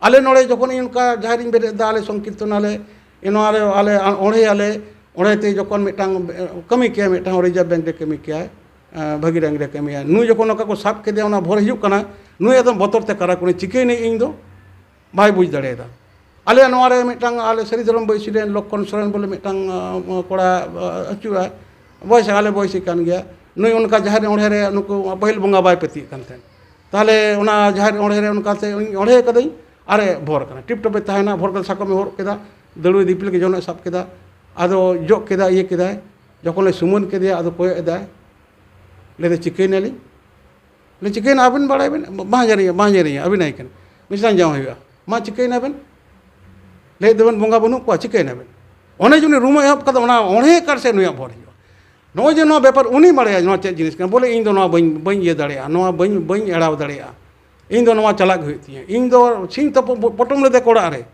ᱟᱞᱮ ᱱᱚᱰᱮ ᱡᱚᱠᱷᱚᱱ ᱤᱧ ᱚᱱᱠᱟ ᱡᱟᱦᱮᱨ ᱤᱧ ᱵᱮᱨᱮᱫ ᱮᱫᱟ, ᱟᱞᱮ ᱥᱚᱝᱠᱤᱨᱛᱚᱱ ᱟᱞᱮ, ᱱᱚᱣᱟ ᱨᱮ ᱟᱞᱮ ᱚᱬᱦᱮ ᱟᱞᱮ, ᱚᱬᱦᱮ ᱛᱮ ᱡᱚᱠᱷᱚᱱ ᱢᱤᱫᱴᱟᱝ ᱠᱟᱹᱢᱤ ᱠᱮᱭᱟ, ᱢᱤᱫᱴᱟᱝ ᱨᱤᱡᱟᱨᱵᱷ ᱵᱮᱝᱠ ᱨᱮ ᱠᱟᱹᱢᱤ ᱠᱮᱭᱟᱭ, ᱵᱷᱟᱹᱜᱤ ᱨᱮᱝᱠ ᱨᱮ ᱠᱟᱹᱢᱤᱭᱟ, ᱱᱩᱭ ᱡᱚᱠᱷᱚᱱ ᱱᱚᱝᱠᱟ ᱠᱚ ᱥᱟᱵ ᱠᱮᱫᱮᱭᱟ, ᱚᱱᱟ ᱵᱷᱚᱨ ᱦᱤᱡᱩᱜ ᱠᱟᱱᱟ, ᱱᱩᱭ ᱮᱠᱫᱚᱢ ᱵᱚᱛᱚᱨ ᱛᱮ ᱠᱟᱨᱟ ᱠᱚᱨᱮ ᱪᱤᱠᱟᱹᱭᱱᱟᱹᱧ ᱤᱧ ᱫᱚ ᱵᱟᱭ ᱵᱩᱡᱽ ᱫᱟᱲᱮᱭᱟᱫᱟ᱾ ᱟᱞᱮ ᱱᱚᱣᱟ ᱨᱮ ᱢᱤᱫᱴᱟᱝ ᱟᱞᱮ ᱥᱟᱹᱨᱤ ᱫᱷᱚᱨᱚᱢ ᱵᱟᱹᱭᱥᱤ ᱨᱮᱱ ᱞᱚᱠᱠᱷᱚᱱ ᱥᱚᱨᱮᱱ ᱵᱚᱞᱮ ᱢᱤᱫᱴᱟᱝ, ᱟᱸ, ᱠᱚᱲᱟ, ᱟᱸ, ᱟᱹᱪᱩᱨᱟᱭ, ᱵᱚᱭᱮᱥ ᱟᱞᱮ ᱵᱚᱭᱮᱥᱤ ᱠᱟᱱ ᱜᱮᱭᱟ᱾ ᱱᱩᱭ ᱚᱱᱠᱟ ᱡᱟᱦᱮᱨ ᱚᱬᱦᱮ ᱨᱮ ᱱᱩᱠᱩ ᱯᱟᱹᱦᱤᱞ ᱵᱚᱸᱜᱟ ᱵᱟᱭ ᱯᱟᱹᱛᱭᱟᱹᱜ ᱠᱟᱱ ᱛᱟᱦᱮᱸᱫ᱾ ᱛᱟᱦᱚᱞᱮ ᱚᱱᱟ ᱡᱟᱦᱮᱨ ᱚᱬᱦᱮ ᱨᱮ ᱚᱱᱠᱟᱛᱮ ᱩᱱᱤ ᱚᱬᱦᱮ ᱠᱟᱹᱫᱟᱹᱧ, ᱟᱨᱮ ᱵᱷᱚᱨ ᱠᱟᱱᱟ, ᱴᱤᱯ ᱴᱚᱯᱮ ᱛᱟᱦᱮᱱᱟ, ᱵᱷᱚᱨ ᱠᱟᱛᱮ ᱥᱟᱠᱚᱢᱮ ᱦᱚᱨᱚᱜ ᱠᱮᱫᱟ, ᱫᱟᱹᱲᱩᱭ ᱫᱤᱯᱤᱞ ᱜᱮ ᱡᱚᱱᱚᱜ ᱮ ᱥᱟᱵ ᱠᱮᱫᱟ, ᱟᱫᱚ ᱡᱚᱜ ᱠᱮᱫᱟ, ᱤᱭᱟᱹ ᱠᱮᱫᱟᱭ᱾ ᱡᱚᱠᱷᱚᱱ ᱞᱮ ᱥᱩᱢᱟᱹᱱ ᱠᱮᱫᱮᱭᱟ, ᱟᱫᱚ ᱠᱚᱭᱚᱜ ᱮᱫᱟᱭ, ᱞᱟᱹᱭᱫᱟ, "ᱪᱤᱠᱟᱹᱭᱱᱟᱞᱤᱧ?" ᱞᱟᱹᱭ, "ᱪᱤᱠᱟᱹᱭᱱᱟ ᱟᱵᱮᱱ ᱵᱟᱲᱟᱭ ᱵᱮᱱ?" "ᱵᱟᱝ ᱡᱟᱹᱱᱤᱡ, ᱵᱟᱝ ᱡᱟᱹᱱᱤᱡ, ᱟᱹᱵᱤᱱ ᱟᱭ ᱠᱟᱱᱟ᱾" ᱢᱤᱥᱨᱟᱧ ᱡᱟᱶᱟᱭ ᱦᱩᱭᱩᱜᱼᱟ᱾ ᱢᱟ ᱪᱤᱠᱟᱹᱭᱮᱱᱟ ᱵᱮᱱ? ᱞᱟᱹᱭᱮᱫ ᱫᱚᱵᱮᱱ ᱵᱚᱸᱜᱟ ᱵᱟᱹᱱᱩᱜ ᱠᱚᱣᱟ, ᱪᱤᱠᱟᱹᱭᱮᱱᱟ ᱵᱮᱱ? ᱚᱱᱮ ᱡᱮ ᱩᱱᱤ ᱨᱩᱢ ᱮ ᱮᱦᱚᱵ ᱠᱟᱫᱟ, ᱚᱱᱟ ᱚᱬᱦᱮ ᱠᱟᱨ ᱥᱮᱫ ᱱᱩᱭᱟᱜ ᱵᱷᱚᱨ ᱦᱤᱡᱩᱜᱼᱟ᱾ ᱱᱚᱜᱼᱚᱭ ᱡᱮ ᱱᱚᱣᱟ ᱵᱮᱯᱟᱨ, ᱩᱱᱤ ᱵᱟᱲᱟᱭᱟ ᱱᱚᱣᱟ ᱪᱮᱫ ᱡᱤᱱᱤᱥ ᱠᱟᱱᱟ, ᱵᱚᱞᱮ ᱤᱧ ᱫᱚ ᱱᱚᱣᱟ ᱵᱟᱹᱧ, ᱵᱟᱹᱧ ᱤᱭᱟᱹ ᱫᱟᱲᱮᱭᱟᱜᱼᱟ, ᱱᱚᱣᱟ ᱵᱟᱹᱧ, ᱵᱟᱹᱧ ᱮᱲᱟᱣ ᱫᱟᱲᱮᱭᱟᱜᱼᱟ, ᱤᱧ ᱫᱚ ᱱᱚᱣᱟ ᱪᱟᱞᱟᱜ ᱜᱮ ᱦᱩᱭᱩᱜ ᱛᱤᱧᱟᱹ, ᱤᱧ ᱫᱚ ᱥᱤᱧ ᱛᱚᱯᱚ-, ᱯᱚᱴᱚᱢ ᱞᱮᱫᱮ ᱠᱚ ᱚᱲᱟᱜ ᱨᱮ,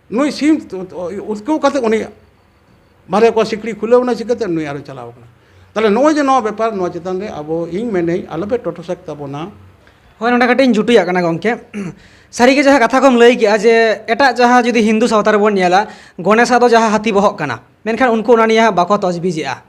ᱱᱩᱭ ᱥᱤᱢ ᱩᱛᱠᱟᱹᱣ ᱠᱟᱛᱮ ᱩᱱᱤ ᱵᱟᱨᱦᱮ ᱠᱚ ᱥᱤᱠᱲᱤ ᱠᱷᱩᱞᱟᱹᱣ ᱮᱱᱟ, ᱪᱤᱠᱟᱹᱛᱮ ᱱᱩᱭ ᱟᱨᱚ ᱪᱟᱞᱟᱣ ᱠᱟᱱᱟ? ᱛᱟᱦᱞᱮ ᱱᱚᱜᱼᱚᱭ ᱡᱮ ᱱᱚᱣᱟ ᱵᱮᱯᱟᱨ, ᱱᱚᱣᱟ ᱪᱮᱛᱟᱱ ᱨᱮ ᱟᱵᱚ, ᱤᱧ ᱢᱮᱱᱟᱹᱧ, ᱟᱞᱚᱯᱮ ᱴᱚᱴᱚᱥᱟᱠ ᱛᱟᱵᱚᱱᱟ᱾ ᱦᱳᱭ, ᱱᱚᱰᱮ ᱠᱟᱹᱴᱤᱡ ᱤᱧ ᱡᱩᱴᱤᱭᱟᱜ ᱠᱟᱱᱟ ᱜᱚᱢᱠᱮ᱾ ᱥᱟᱹᱨᱤᱜᱮ ᱡᱟᱦᱟᱸ ᱠᱟᱛᱷᱟ ᱠᱚᱢ ᱞᱟᱹᱭ ᱠᱮᱜᱼᱟ ᱡᱮ ᱮᱴᱟᱜ ᱡᱟᱦᱟᱸ ᱡᱩᱫᱤ ᱦᱤᱱᱫᱩ ᱥᱟᱶᱛᱟ ᱨᱮᱵᱚᱱ ᱧᱮᱞᱟ, ᱜᱚᱱᱮᱥᱟ ᱫᱚ ᱡᱟᱦᱟᱸ ᱦᱟᱹᱛᱤ ᱵᱚᱦᱚᱜ ᱠᱟᱱᱟ, ᱢᱮᱱᱠᱷᱟᱱ ᱩᱱᱠᱩ ᱚᱱᱟ ᱱᱤᱭᱮ ᱦᱟᱸᱜ ᱵᱟᱠᱚ ᱛᱚᱡᱽᱵᱤᱡᱮᱜᱼᱟ᱾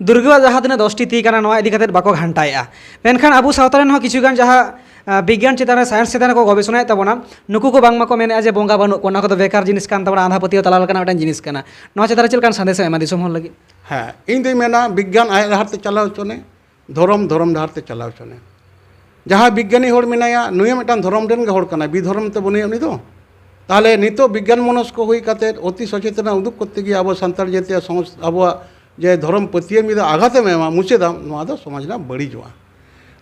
ᱫᱩᱨᱜᱟᱹᱣᱟᱜ ᱡᱟᱦᱟᱸ ᱛᱤᱱᱟᱹᱜ ᱫᱚᱥᱴᱤ ᱛᱤ ᱠᱟᱱᱟ, ᱱᱚᱣᱟ ᱤᱫᱤ ᱠᱟᱛᱮᱫ ᱵᱟᱠᱚ ᱜᱷᱟᱱᱴᱟᱭᱮᱜᱼᱟ᱾ ᱢᱮᱱᱠᱷᱟᱱ ᱟᱵᱚ ᱥᱟᱶᱛᱟ ᱨᱮᱱ ᱦᱚᱸ ᱠᱤᱪᱷᱩ ᱜᱟᱱ ᱡᱟᱦᱟᱸ, ᱟ, ᱵᱤᱜᱽᱜᱟᱱ ᱪᱮᱛᱟᱱ ᱨᱮ, ᱥᱟᱭᱮᱱᱥ ᱪᱮᱛᱟᱱ ᱨᱮᱠᱚ ᱜᱚᱵᱮᱥᱚᱱᱟᱭᱮᱫ ᱛᱟᱵᱚᱱᱟ, ᱱᱩᱠᱩ ᱠᱚ ᱵᱟᱝ ᱢᱟᱠᱚ ᱢᱮᱱᱮᱜᱼᱟ ᱡᱮ ᱵᱚᱸᱜᱟ ᱵᱟᱹᱱᱩᱜ ᱠᱚᱣᱟ, ᱱᱚᱣᱟ ᱠᱚᱫᱚ ᱵᱮᱠᱟᱨ ᱡᱤᱱᱤᱥ ᱠᱟᱱ ᱛᱟᱵᱚᱱᱟ, ᱟᱸᱫᱷᱟ ᱯᱟᱹᱛᱭᱟᱹᱣ ᱛᱟᱞᱟ ᱞᱮᱠᱟᱱᱟᱜ ᱢᱤᱫᱴᱟᱝ ᱡᱤᱱᱤᱥ ᱠᱟᱱᱟ᱾ ᱱᱚᱣᱟ ᱪᱮᱛᱟᱱ ᱨᱮ ᱪᱮᱫ ᱞᱮᱠᱟᱱ ᱥᱟᱸᱫᱮᱥ ᱮᱢ ᱮᱢᱟ ᱫᱤᱥᱚᱢ ᱦᱚᱲ ᱞᱟᱹᱜᱤᱫ? ᱦᱮᱸ, ᱤᱧ ᱫᱩᱧ ᱢᱮᱱᱟ, ᱵᱤᱜᱽᱜᱟᱱ ᱟᱭᱟᱜ ᱰᱟᱦᱟᱨ ᱛᱮ ᱪᱟᱞᱟᱣ ᱦᱚᱪᱚᱱᱮ, ᱫᱷᱚᱨᱚᱢ ᱫᱷᱚᱨᱚᱢ ᱰᱟᱦᱟᱨ ᱛᱮ ᱪᱟᱞᱟᱣ ᱦᱚᱪᱚᱱᱮ᱾ ᱡᱟᱦᱟᱸᱭ ᱵᱤᱜᱽᱜᱟᱱᱤ ᱦᱚᱲ ᱢᱮᱱᱟᱭᱟ, ᱱᱩᱭ ᱦᱚᱸ ᱢᱤᱫᱴᱟᱝ ᱫᱷᱚᱨᱚᱢ ᱨᱮᱱ ᱜᱮ ᱦᱚᱲ ᱠᱟᱱᱟᱭ, ᱵᱤᱫᱷᱚᱨᱚᱢ ᱛᱮ ᱵᱟᱹᱱᱩᱭᱟ ᱩᱱᱤ ᱫᱚ᱾ ᱛᱟᱦᱚᱞᱮ ᱱᱤᱛᱚᱜ ᱵᱤᱜᱽᱜᱟᱱ ᱢᱚᱱᱚᱥᱠᱚ ᱦᱩᱭ ᱠᱟᱛᱮ, ᱚᱛᱤ ᱥᱚᱪᱮᱛᱚᱱᱟ ᱩᱫᱩᱜ ᱠᱚᱨᱛᱮ ᱜᱤᱭᱮ ᱟᱵᱚ ᱥᱟᱱᱛᱟᱲ ᱡᱟᱹᱛᱤᱭᱟᱜ ᱥᱚᱢᱚᱥ-, ᱟᱵᱚᱣᱟᱜ ᱡᱮ ᱫᱷᱚᱨᱚᱢ ᱯᱟᱹᱛᱭᱟᱹᱣ ᱢᱤᱫ ᱟᱜᱷᱟᱛᱮᱢ ᱮᱢᱟ, ᱢᱩᱪᱟᱹᱫᱟᱢ, ᱱᱚᱣᱟ ᱫᱚ ᱥᱚᱢᱟᱡᱽ ᱨᱮᱱᱟᱜ ᱵᱟᱹᱲᱤᱡᱚᱜᱼᱟ᱾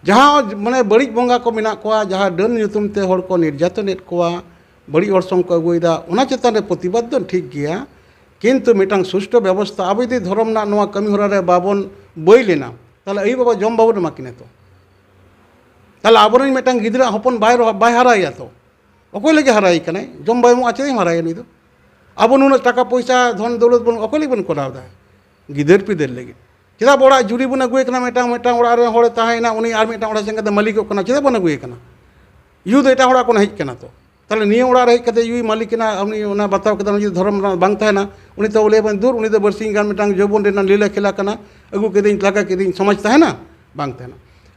ᱡᱟᱦᱟᱸ ᱢᱟᱱᱮ ᱵᱟᱹᱲᱤᱡ ᱵᱚᱸᱜᱟ ᱠᱚ ᱢᱮᱱᱟᱜ ᱠᱚᱣᱟ, ᱡᱟᱦᱟᱸ ᱰᱟᱹᱱ ᱧᱩᱛᱩᱢ ᱛᱮ ᱦᱚᱲ ᱠᱚ ᱱᱤᱨᱡᱟᱛᱚᱱᱮᱫ ᱠᱚᱣᱟ, ᱵᱟᱹᱲᱤᱡ ᱚᱨᱥᱚᱝ ᱠᱚ ᱟᱹᱜᱩᱭᱮᱫᱟ, ᱚᱱᱟ ᱪᱮᱛᱟᱱ ᱨᱮ ᱯᱨᱚᱛᱤᱵᱟᱫ ᱫᱚ ᱴᱷᱤᱠ ᱜᱮᱭᱟ, ᱠᱤᱱᱛᱩ ᱢᱤᱫᱴᱟᱝ ᱥᱩᱥᱴᱷᱩ ᱵᱮᱵᱚᱥᱛᱷᱟ, ᱟᱵᱚ ᱡᱩᱫᱤ ᱫᱷᱚᱨᱚᱢ ᱨᱮᱱᱟᱜ ᱱᱚᱣᱟ ᱠᱟᱹᱢᱤ ᱦᱚᱨᱟ ᱨᱮ ᱵᱟᱵᱚᱱ ᱵᱟᱹᱭ ᱞᱮᱱᱟ, ᱛᱟᱦᱚᱞᱮ ᱟᱭᱳ ᱵᱟᱵᱟ ᱡᱚᱢ ᱵᱟᱵᱚᱱ ᱮᱢᱟ ᱠᱤᱱᱟ ᱛᱚ᱾ ᱛᱟᱦᱚᱞᱮ ᱟᱵᱚᱨᱮᱱ ᱢᱤᱫᱴᱟᱝ ᱜᱤᱫᱽᱨᱟᱹ ᱦᱚᱯᱚᱱ ᱵᱟᱭ ᱨᱚ-, ᱵᱟᱭ ᱦᱟᱨᱟᱭᱮᱭᱟ ᱛᱚ, ᱚᱠᱚᱭ ᱞᱟᱹᱜᱤᱫ ᱦᱟᱨᱟᱭᱮ ᱠᱟᱱᱟᱭ? ᱡᱚᱢ ᱵᱟᱭ ᱮᱢᱚᱜᱼᱟ, ᱪᱮᱫ ᱮᱢ ᱦᱟᱨᱟᱭᱟ ᱱᱩᱭ ᱫᱚ? ᱟᱵᱚ ᱱᱩᱱᱟᱹᱜ ᱴᱟᱠᱟ ᱯᱚᱭᱥᱟ, ᱫᱷᱚᱱ ᱫᱚᱣᱞᱚᱛ ᱵᱚᱱ, ᱚᱠᱚᱭ ᱞᱟᱹᱜᱤᱫ ᱵᱚᱱ ᱠᱚᱨᱟᱣ ᱮᱫᱟ? ᱜᱤᱫᱟᱹᱨ ᱯᱤᱫᱟᱹᱨ ᱞᱟᱹᱜᱤᱫ᱾ ᱪᱮᱫᱟᱜ ᱟᱵᱚ ᱚᱲᱟᱜ ᱡᱩᱨᱤ ᱵᱚᱱ ᱟᱹᱜᱩᱭᱮ ᱠᱟᱱᱟ? ᱢᱤᱫᱴᱟᱝ, ᱢᱤᱫᱴᱟᱝ ᱚᱲᱟᱜ ᱨᱮ ᱦᱚᱲᱮ ᱛᱟᱦᱮᱸᱭᱮᱱᱟ, ᱩᱱᱤ ᱟᱨ ᱢᱤᱫᱴᱟᱝ ᱚᱲᱟᱜ ᱥᱮᱱ ᱠᱟᱛᱮ ᱢᱟᱹᱞᱤᱠᱚᱜ ᱠᱟᱱᱟ, ᱪᱮᱫᱟᱜ ᱵᱚᱱ ᱟᱹᱜᱩᱭᱮ ᱠᱟᱱᱟ? ᱭᱩ ᱫᱚ ᱮᱴᱟᱜ ᱚᱲᱟᱜ ᱠᱷᱚᱱ ᱦᱮᱡ ᱠᱟᱱᱟ ᱛᱚ᱾ ᱛᱟᱦᱚᱞᱮ ᱱᱤᱭᱟᱹ ᱚᱲᱟᱜ ᱨᱮ ᱦᱮᱡ ᱠᱟᱛᱮ ᱭᱩᱭ ᱢᱟᱹᱞᱤᱠ ᱮᱱᱟ, ᱩᱱᱤ ᱚᱱᱟ ᱵᱟᱛᱟᱣ ᱠᱮᱫᱟ, ᱩᱱᱤ ᱡᱩᱫᱤ ᱫᱷᱚᱨᱚᱢ ᱨᱮᱱᱟᱜ ᱵᱟᱝ ᱛᱟᱦᱮᱱᱟ, ᱩᱱᱤ ᱛᱚ ᱞᱟᱹᱭ ᱟᱵᱚᱱ, "ᱫᱩᱨ, ᱩᱱᱤ ᱫᱚ ᱵᱟᱨᱥᱤᱧ ᱜᱟᱱ ᱢᱤᱫᱴᱟᱝ ᱡᱳᱣᱵᱚᱱ ᱨᱮᱱᱟᱜ ᱞᱤᱞᱟ ᱠᱷᱮᱞᱟ ᱠᱟᱱᱟ, ᱟᱹᱜᱩ ᱠᱮᱫᱮᱧ, ᱞᱟᱜᱟ ᱠᱮᱫᱮᱧ, ᱥᱚᱢᱟᱡᱽ ᱛᱟᱦᱮᱱᱟ?" ᱵᱟᱝ ᱛᱟᱦᱮᱱᱟ᱾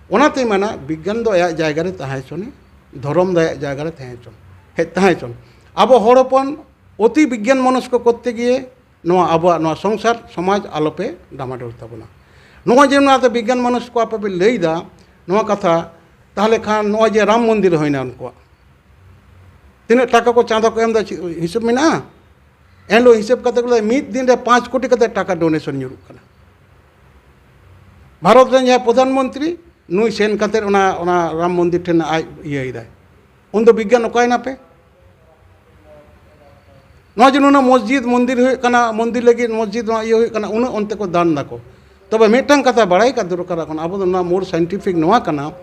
ᱚᱱᱟᱛᱮᱧ ᱢᱮᱱᱟ, ᱵᱤᱜᱽᱜᱟᱱ ᱫᱚ ᱟᱭᱟᱜ ᱡᱟᱭᱜᱟ ᱨᱮ ᱛᱟᱦᱮᱸ ᱦᱚᱪᱚᱱᱮ, ᱫᱷᱚᱨᱚᱢ ᱫᱚ ᱟᱭᱟᱜ ᱡᱟᱭᱜᱟ ᱨᱮ ᱛᱟᱦᱮᱸ ᱦᱚᱪᱚᱱ, ᱦᱮᱡ ᱛᱟᱦᱮᱸ ᱦᱚᱪᱚᱱ᱾ ᱟᱵᱚ ᱦᱚᱲ ᱦᱚᱯᱚᱱ ᱚᱛᱤ ᱵᱤᱜᱽᱜᱟᱱ ᱢᱚᱱᱚᱥᱠᱚ ᱠᱚᱨᱛᱮ ᱜᱤᱭᱮ ᱱᱚᱣᱟ ᱟᱵᱚᱣᱟᱜ ᱱᱚᱣᱟ ᱥᱚᱝᱥᱟᱨ ᱥᱚᱢᱟᱡᱽ ᱟᱞᱚᱯᱮ ᱰᱟᱢᱟᱰᱳᱞ ᱛᱟᱵᱚᱱᱟ᱾ ᱱᱚᱜᱼᱚᱭ ᱡᱮ ᱱᱚᱣᱟᱛᱮ ᱵᱤᱜᱽᱜᱟᱱ ᱢᱚᱱᱚᱥᱠᱚ ᱟᱯᱮ ᱯᱮ ᱞᱟᱹᱭᱫᱟ ᱱᱚᱣᱟ ᱠᱟᱛᱷᱟ, ᱛᱟᱦᱚᱞᱮ ᱠᱷᱟᱱ ᱱᱚᱜᱼᱚᱭ ᱡᱮ ᱨᱟᱢ ᱢᱚᱱᱫᱤᱨ ᱦᱩᱭᱱᱟ, ᱩᱱᱠᱩᱣᱟᱜ ᱛᱤᱱᱟᱹᱜ ᱴᱟᱠᱟ ᱠᱚ ᱪᱟᱸᱫᱟ ᱠᱚ ᱮᱢ ᱮᱫᱟ, ᱪᱮᱫ ᱦᱤᱥᱟᱹᱵ ᱢᱮᱱᱟᱜᱼᱟ? ᱮᱱᱦᱤᱞᱳᱜ ᱦᱤᱥᱟᱹᱵ ᱠᱟᱛᱮ ᱠᱚ ᱞᱟᱹᱭᱟ, ᱢᱤᱫ ᱫᱤᱱ ᱨᱮ ᱯᱟᱸᱪ ᱠᱳᱴᱤ ᱠᱟᱛᱮ ᱴᱟᱠᱟ ᱰᱳᱱᱮᱥᱚᱱ ᱧᱩᱨᱩᱜ ᱠᱟᱱᱟ᱾ ᱵᱷᱟᱨᱚᱛ ᱨᱮᱱ ᱡᱟᱦᱟᱸᱭ ᱯᱨᱚᱫᱷᱟᱱ ᱢᱚᱱᱛᱨᱤ, ᱱᱩᱭ ᱥᱮᱱ ᱠᱟᱛᱮ ᱚᱱᱟ, ᱚᱱᱟ ᱨᱟᱢ ᱢᱚᱱᱫᱤᱨ ᱴᱷᱮᱱ ᱟᱡ ᱤᱭᱟᱹᱭᱮᱫᱟᱭ, ᱩᱱᱫᱚ ᱵᱤᱜᱽᱜᱟᱱ ᱚᱠᱟᱭᱮᱱᱟ ᱯᱮ? ᱱᱚᱣᱟ ᱡᱮ ᱱᱩᱱᱟᱹᱜ ᱢᱚᱥᱡᱤᱫ ᱢᱚᱱᱫᱤᱨ ᱦᱩᱭᱩᱜ ᱠᱟᱱᱟ, ᱢᱚᱱᱫᱤᱨ ᱞᱟᱹᱜᱤᱫ ᱢᱚᱥᱡᱤᱫ ᱱᱚᱣᱟ ᱤᱭᱟᱹ ᱦᱩᱭᱩᱜ ᱠᱟᱱᱟ, ᱩᱱᱟᱹᱜ ᱚᱱᱛᱮ ᱠᱚ ᱫᱟᱱ ᱫᱟᱠᱚ᱾ ᱛᱚᱵᱮ ᱢᱤᱫᱴᱟᱝ ᱠᱟᱛᱷᱟ ᱵᱟᱲᱟᱭ ᱠᱟᱜ ᱫᱚᱨᱠᱟᱨᱚᱜ ᱠᱟᱱᱟ, ᱟᱵᱚ ᱫᱚ ᱱᱚᱣᱟ more scientific ᱱᱚᱣᱟ ᱠᱟᱱᱟ,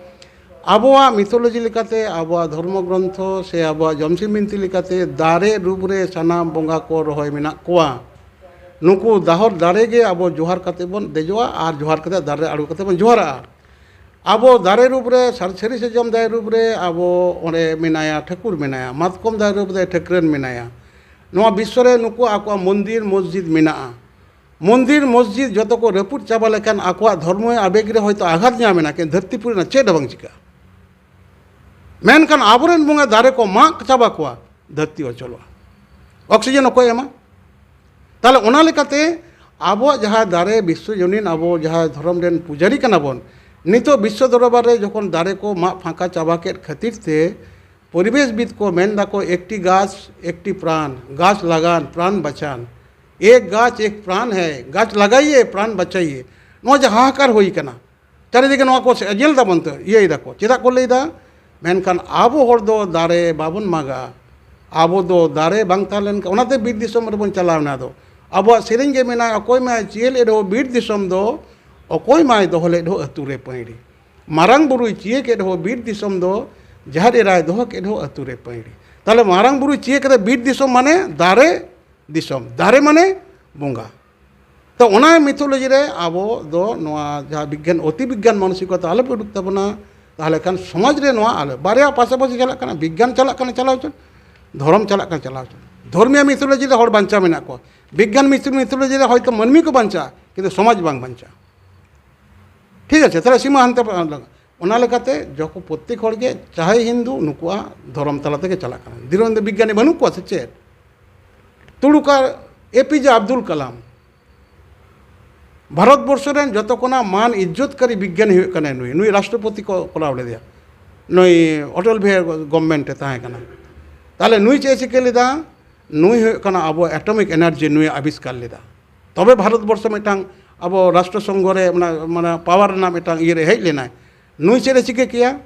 ᱟᱵᱚᱣᱟᱜ mythology ᱞᱮᱠᱟᱛᱮ, ᱟᱵᱚᱣᱟᱜ ᱫᱷᱚᱨᱢᱚ ᱜᱨᱚᱱᱛᱷᱚ ᱥᱮ ᱟᱵᱚᱣᱟᱜ ᱡᱚᱢᱥᱤᱢ ᱵᱤᱱᱛᱤ ᱞᱮᱠᱟᱛᱮ ᱫᱟᱨᱮ ᱨᱩᱯ ᱨᱮ ᱥᱟᱱᱟᱢ ᱵᱚᱸᱜᱟ ᱠᱚ ᱨᱚᱦᱚᱭ ᱢᱮᱱᱟᱜ ᱠᱚᱣᱟ᱾ ᱱᱩᱠᱩ ᱫᱟᱦᱚᱨ ᱫᱟᱨᱮ ᱜᱮ ᱟᱵᱚ ᱡᱚᱦᱟᱨ ᱠᱟᱛᱮ ᱵᱚᱱ ᱫᱮᱡᱚᱜᱼᱟ ᱟᱨ ᱡᱚᱦᱟᱨ ᱠᱟᱛᱮ ᱫᱟᱨᱮ ᱨᱮ ᱟᱬᱜᱚ ᱠᱟᱛᱮ ᱵᱚᱱ ᱡᱚᱦᱟᱨᱟᱜᱼᱟ᱾ ᱟᱵᱚ ᱫᱟᱨᱮ ᱨᱩᱯ ᱨᱮ, ᱥᱟᱨ-, ᱥᱟᱹᱨᱤ ᱥᱟᱨᱡᱚᱢ ᱫᱟᱨᱮ ᱨᱩᱯ ᱨᱮ ᱟᱵᱚ ᱚᱸᱰᱮ ᱢᱮᱱᱟᱭᱟ, ᱴᱷᱟᱹᱠᱩᱨ ᱢᱮᱱᱟᱭᱟ, ᱢᱟᱛᱠᱚᱢ ᱫᱟᱨᱮ ᱨᱩᱯ ᱨᱮ ᱴᱷᱟᱹᱠᱨᱟᱹᱱ ᱢᱮᱱᱟᱭᱟ᱾ ᱱᱚᱣᱟ ᱵᱤᱥᱥᱚ ᱨᱮ ᱱᱩᱠᱩ ᱟᱠᱚᱣᱟᱜ ᱢᱚᱱᱫᱤᱨ ᱢᱚᱥᱡᱤᱫ ᱢᱮᱱᱟᱜᱼᱟ᱾ ᱢᱚᱱᱫᱤᱨ ᱢᱚᱥᱡᱤᱫ ᱡᱚᱛᱚ ᱠᱚ ᱨᱟᱹᱯᱩᱫ ᱪᱟᱵᱟ ᱞᱮᱠᱷᱟᱱ ᱟᱠᱚᱣᱟᱜ ᱫᱷᱚᱨᱢᱚ ᱟᱵᱮᱜᱽ ᱨᱮ ᱦᱚᱭᱛᱳ ᱟᱜᱷᱟᱛ ᱧᱟᱢ ᱮᱱᱟ, ᱠᱤᱱᱛᱩ ᱫᱷᱟᱹᱨᱛᱤ ᱯᱩᱨᱤ ᱨᱮᱱᱟᱜ ᱪᱮᱫ ᱦᱚᱸ ᱵᱟᱝ ᱪᱤᱠᱟᱹᱜᱼᱟ᱾ ᱢᱮᱱᱠᱷᱟᱱ ᱟᱵᱚᱨᱮᱱ ᱵᱚᱸᱜᱟ ᱫᱟᱨᱮ ᱠᱚ ᱢᱟᱜ ᱪᱟᱵᱟ ᱠᱚᱣᱟ, ᱫᱷᱟᱹᱨᱛᱤ ᱚᱪᱚᱞᱚᱜᱼᱟ, ᱚᱠᱥᱤᱡᱮᱱ ᱚᱠᱚᱭ ᱮᱢᱟ? ᱛᱟᱦᱞᱮ ᱚᱱᱟ ᱞᱮᱠᱟᱛᱮ ᱟᱵᱚᱣᱟᱜ ᱡᱟᱦᱟᱸ ᱫᱟᱨᱮ ᱵᱤᱥᱥᱚᱡᱚᱱᱤᱱ, ᱟᱵᱚ ᱡᱟᱦᱟᱸ ᱫᱷᱚᱨᱚᱢ ᱨᱮᱱ ᱯᱩᱡᱟᱨᱤ ᱠᱟᱱᱟ ᱵᱚᱱ, ᱱᱤᱛᱚᱜ ᱵᱤᱥᱥᱚ ᱫᱚᱨᱵᱟᱨ ᱨᱮ ᱡᱚᱠᱷᱚᱱ ᱫᱟᱨᱮ ᱠᱚ ᱢᱟᱜ ᱯᱷᱟᱸᱠᱟ ᱪᱟᱵᱟ ᱠᱮᱫ ᱠᱷᱟᱹᱛᱤᱨ ᱛᱮ ᱯᱚᱨᱤᱵᱮᱥᱵᱤᱫ ᱠᱚ ᱢᱮᱱ ᱫᱟᱠᱚ, "ᱮᱠᱴᱤ ᱜᱟᱪᱷ ᱮᱠᱴᱤ ᱯᱨᱟᱱ, ᱜᱟᱪᱷ ᱞᱟᱜᱟᱱ ᱯᱨᱟᱱ ᱵᱟᱪᱟᱱ, ᱮᱠ ᱜᱟᱪᱷ ᱮᱠ ᱯᱨᱟᱱ ᱦᱮ, ᱜᱟᱪᱷ ᱞᱟᱜᱟᱭᱤᱭᱮ ᱯᱨᱟᱱ ᱵᱟᱪᱟᱭᱤᱭᱮ᱾" ᱱᱚᱣᱟ ᱡᱮ ᱦᱟᱦᱟᱠᱟᱨ ᱦᱩᱭ ᱠᱟᱱᱟ, ᱪᱟᱨᱤᱫᱤᱠᱮ ᱱᱚᱣᱟ ᱠᱚ ᱧᱮᱞ ᱫᱟᱵᱚᱱ ᱛᱚ, ᱤᱭᱟᱹᱭ ᱫᱟᱠᱚ, ᱪᱮᱫᱟᱜ ᱠᱚ ᱞᱟᱹᱭᱫᱟ? ᱢᱮᱱᱠᱷᱟᱱ ᱟᱵᱚ ᱦᱚᱲ ᱫᱚ ᱫᱟᱨᱮ ᱵᱟᱵᱚᱱ ᱢᱟᱜᱟ᱾ ᱟᱵᱚ ᱫᱚ ᱫᱟᱨᱮ ᱵᱟᱝ ᱛᱟᱦᱮᱸ ᱞᱮᱱᱠᱷᱟᱱ, ᱚᱱᱟᱛᱮ ᱵᱤᱨ ᱫᱤᱥᱚᱢ ᱨᱮᱵᱚᱱ ᱪᱟᱞᱟᱣ ᱮᱱᱟ᱾ ᱟᱫᱚ ᱟᱵᱚᱣᱟᱜ ᱥᱮᱨᱮᱧ ᱜᱮ ᱢᱮᱱᱟᱜᱼᱟ, "ᱚᱠᱚᱭ ᱢᱟᱭ ᱪᱤᱭᱟᱹ ᱞᱮᱫ ᱨᱮᱦᱚᱸ ᱵᱤᱨ ᱫᱤᱥᱚᱢ ᱫᱚ, ᱚᱠᱚᱭ ᱢᱟᱭ ᱫᱚᱦᱚ ᱞᱮᱫ ᱨᱮᱦᱚᱸ ᱟᱹᱛᱩ ᱨᱮ ᱯᱟᱹᱭᱲᱤ᱾ ᱢᱟᱨᱟᱝ ᱵᱩᱨᱩᱭ ᱪᱤᱭᱟᱹ ᱠᱮᱫ ᱨᱮᱦᱚᱸ ᱵᱤᱨ ᱫᱤᱥᱚᱢ ᱫᱚ, ᱡᱟᱦᱮᱨ ᱮᱨᱟᱭ ᱫᱚᱦᱚ ᱠᱮᱫ ᱨᱮᱦᱚᱸ ᱟᱹᱛᱩ ᱨᱮ ᱯᱟᱹᱭᱲᱤ᱾" ᱛᱟᱦᱞᱮ ᱢᱟᱨᱟᱝ ᱵᱩᱨᱩᱭ ᱪᱤᱭᱟᱹ ᱠᱮᱫᱟ ᱵᱤᱨ ᱫᱤᱥᱚᱢ ᱢᱟᱱᱮ ᱫᱟᱨᱮ ᱫᱤᱥᱚᱢ, ᱫᱟᱨᱮ ᱢᱟᱱᱮ ᱵᱚᱸᱜᱟ᱾ ᱛᱚ ᱚᱱᱟ ᱢᱤᱛᱷᱳᱞᱚᱡᱤ ᱨᱮ ᱟᱵᱚ ᱫᱚ ᱱᱚᱣᱟ ᱡᱟᱦᱟᱸ ᱵᱤᱜᱽᱜᱟᱱ, ᱚᱛᱤ ᱵᱤᱜᱽᱜᱟᱱ ᱢᱟᱱᱚᱥᱤᱠᱚᱛᱟ ᱟᱞᱚᱯᱮ ᱩᱰᱩᱠ ᱛᱟᱵᱚᱱᱟ᱾ ᱛᱟᱦᱚᱞᱮ ᱠᱷᱟᱱ ᱥᱚᱢᱟᱡᱽ ᱨᱮ ᱱᱚᱣᱟ ᱟᱞᱚ, ᱵᱟᱨᱭᱟ ᱯᱟᱥᱟᱯᱟᱥᱤ ᱪᱟᱞᱟᱜ ᱠᱟᱱᱟ, ᱵᱤᱜᱽᱜᱟᱱ ᱪᱟᱞᱟᱜ ᱠᱟᱱᱟ ᱪᱟᱞᱟᱣ ᱦᱚᱪᱚᱱ, ᱫᱷᱚᱨᱚᱢ ᱪᱟᱞᱟᱜ ᱠᱟᱱᱟ ᱪᱟᱞᱟᱣ ᱦᱚᱪᱚᱱ᱾ ᱫᱷᱚᱨᱢᱤᱭᱟ ᱢᱤᱛᱷᱳᱞᱚᱡᱤ ᱨᱮ ᱦᱚᱲ ᱵᱟᱧᱪᱟᱣ ᱢᱮᱱᱟᱜ ᱠᱚᱣᱟ, ᱵᱤᱜᱽᱜᱟᱱ ᱢᱤᱛᱷᱳ-, ᱢᱤᱛᱷᱳᱞᱚᱡᱤ ᱨᱮ ᱦᱚᱭᱛᱳ ᱢᱟᱹᱱᱢᱤ ᱠᱚ ᱵᱟᱧᱪᱟᱜᱼᱟ, ᱠᱤᱱᱛᱩ ᱥᱚᱢᱟᱡᱽ ᱵᱟᱝ ᱵᱟᱧᱪᱟᱜᱼᱟ᱾ ᱴᱷᱤᱠ ᱟᱪᱷᱮ, ᱛᱟᱦᱚᱞᱮ ᱥᱤᱢᱟᱹ ᱦᱟᱱᱛᱮ ᱯᱟ-, ᱚᱱᱟ ᱞᱮᱠᱟᱛᱮ ᱡᱚᱠᱷᱚᱱ ᱯᱨᱚᱛᱛᱮᱠ ᱦᱚᱲ ᱜᱮ ᱪᱟᱦᱮ ᱦᱤᱱᱫᱩ, ᱱᱩᱠᱩᱣᱟᱜ ᱫᱷᱚᱨᱚᱢ ᱛᱟᱞᱟ ᱛᱮᱜᱮ ᱪᱟᱞᱟᱜ ᱠᱟᱱᱟ᱾ ᱫᱷᱤᱨᱮᱱᱫᱨᱚ ᱵᱤᱜᱽᱜᱟᱱᱤ ᱵᱟᱹᱱᱩᱜ ᱠᱚᱣᱟ ᱥᱮ ᱪᱮᱫ? ᱛᱩᱲᱩᱠ ᱟᱨ ᱮ ᱯᱤ ᱡᱮ ᱟᱵᱫᱩᱞ ᱠᱟᱞᱟᱢ, ᱵᱷᱟᱨᱚᱛ ᱵᱚᱨᱥᱚ ᱨᱮᱱ ᱡᱚᱛᱚ ᱠᱷᱚᱱᱟᱜ ᱢᱟᱱ ᱤᱡᱽᱡᱚᱛᱠᱟᱨᱤ ᱵᱤᱜᱽᱜᱟᱱᱤ ᱦᱩᱭᱩᱜ ᱠᱟᱱᱟᱭ ᱱᱩᱭ, ᱱᱩᱭ ᱨᱟᱥᱴᱨᱚᱯᱚᱛᱤ ᱠᱚ ᱠᱚᱨᱟᱣ ᱞᱮᱫᱮᱭᱟ, ᱱᱩᱭ ᱚᱴᱚᱞ ᱵᱤᱦᱟᱨᱤ ᱜᱚᱵᱷᱢᱮᱱᱴ ᱮ ᱛᱟᱦᱮᱸ ᱠᱟᱱᱟ᱾ ᱛᱟᱦᱚᱞᱮ ᱱᱩᱭ ᱪᱮᱫ ᱮ ᱪᱤᱠᱟᱹ ᱞᱮᱫᱟ? ᱱᱩᱭ ᱦᱩᱭᱩᱜ ᱠᱟᱱᱟ ᱟᱵᱚ ᱮᱴᱚᱢᱤᱠ ᱮᱱᱟᱨᱡᱤ ᱱᱩᱭ ᱟᱵᱤᱥᱠᱟᱨ ᱞᱮᱫᱟ, ᱛᱚᱵᱮ ᱵᱷᱟᱨᱚᱛ ᱵᱚᱨᱥᱚ ᱢᱤᱫᱴᱟᱝ ᱟᱵᱚ ᱨᱟᱥᱴᱨᱚ ᱥᱚᱝᱜᱷᱚ ᱨᱮ ᱚᱱᱟ, ᱢᱟᱱᱮ, ᱯᱟᱣᱟᱨ ᱨᱮᱱᱟᱜ ᱢᱤᱫᱴᱟᱝ ᱤᱭᱟᱹ ᱨᱮ ᱦᱮᱡ ᱞᱮᱱᱟᱭ᱾ ᱱᱩᱭ ᱪᱮᱫ ᱮ ᱪᱤᱠᱟᱹ ᱠᱮᱭᱟ?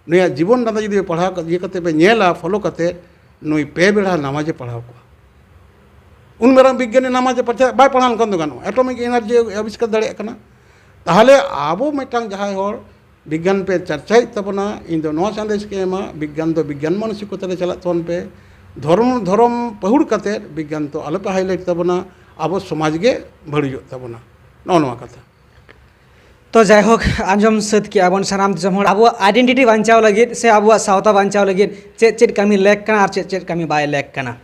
ᱱᱩᱭᱟᱜ ᱡᱤᱵᱚᱱ ᱰᱟᱸᱰᱟ ᱡᱩᱫᱤ ᱯᱟᱲᱦᱟᱣ ᱠᱟᱛᱮ, ᱤᱭᱟᱹ ᱠᱟᱛᱮ ᱯᱮ ᱧᱮᱞᱟ, ᱯᱷᱚᱞᱳ ᱠᱟᱛᱮ, ᱱᱩᱭ ᱯᱮ ᱵᱮᱲᱟ ᱱᱟᱢᱟᱡᱮ ᱯᱟᱲᱦᱟᱣ ᱠᱚᱣᱟ᱾ ᱩᱱ ᱢᱟᱨᱟᱝ ᱵᱤᱜᱽᱜᱟᱱᱤ ᱱᱟᱢᱟᱡᱮ ᱯᱟᱲᱦᱟᱣ, ᱵᱟᱭ ᱯᱟᱲᱦᱟᱣ ᱞᱮᱱᱠᱷᱟᱱ ᱫᱚ ᱜᱟᱱᱚᱜᱼᱟ? ᱮᱴᱚᱢᱤᱠ ᱮᱱᱟᱨᱡᱤ ᱟᱵᱤᱥᱠᱟᱨ ᱫᱟᱲᱮᱭᱟᱜ ᱠᱟᱱᱟ᱾ ᱛᱟᱦᱚᱞᱮ ᱟᱵᱚ ᱢᱤᱫᱴᱟᱝ ᱡᱟᱦᱟᱸᱭ ᱦᱚᱲ ᱵᱤᱜᱽᱜᱟᱱ ᱯᱮ ᱪᱟᱨᱪᱟᱭᱮᱫ ᱛᱟᱵᱚᱱᱟ, ᱤᱧ ᱫᱚ ᱱᱚᱣᱟ ᱥᱟᱸᱫᱮᱥ ᱜᱮ ᱮᱢᱟ, ᱵᱤᱜᱽᱜᱟᱱ ᱫᱚ ᱵᱤᱜᱽᱜᱟᱱ ᱢᱟᱱᱚᱥᱤᱠᱚᱛᱟ ᱨᱮ ᱪᱟᱞᱟᱜ ᱛᱟᱵᱚᱱ ᱯᱮ᱾ ᱫᱷᱚᱨᱚᱢ, ᱫᱷᱚᱨᱚᱢ ᱯᱟᱹᱦᱩᱲ ᱠᱟᱛᱮ ᱵᱤᱜᱽᱜᱟᱱ ᱫᱚ ᱟᱞᱚ ᱯᱮ ᱦᱟᱭᱞᱟᱭᱤᱴ ᱛᱟᱵᱚᱱᱟ, ᱟᱵᱚ ᱥᱚᱢᱟᱡᱽ ᱜᱮ ᱵᱟᱹᱲᱤᱡᱚᱜ ᱛᱟᱵᱚᱱᱟ᱾ ᱱᱚᱜᱼᱚ ᱱᱚᱣᱟ ᱠᱟᱛᱷᱟ᱾ ᱛᱚ ᱡᱟᱭᱦᱳᱠ, ᱟᱸᱡᱚᱢ ᱥᱟᱹᱛ ᱠᱮᱜᱼᱟ ᱵᱚᱱ ᱥᱟᱱᱟᱢ ᱫᱤᱥᱚᱢ ᱦᱚᱲ, ᱟᱵᱚᱣᱟᱜ ᱟᱭᱰᱮᱱᱴᱤᱴᱤ ᱵᱟᱧᱪᱟᱣ ᱞᱟᱹᱜᱤᱫ ᱥᱮ ᱟᱵᱚᱣᱟᱜ ᱥᱟᱶᱛᱟ ᱵᱟᱧᱪᱟᱣ ᱞᱟᱹᱜᱤᱫ ᱪᱮᱫ ᱪᱮᱫ ᱠᱟᱹᱢᱤ ᱞᱮᱠ ᱠᱟᱱᱟ ᱟᱨ ᱪᱮᱫ ᱪᱮᱫ ᱠᱟᱹᱢᱤ ᱵᱟᱭ ᱞᱮᱠ ᱠᱟᱱᱟ᱾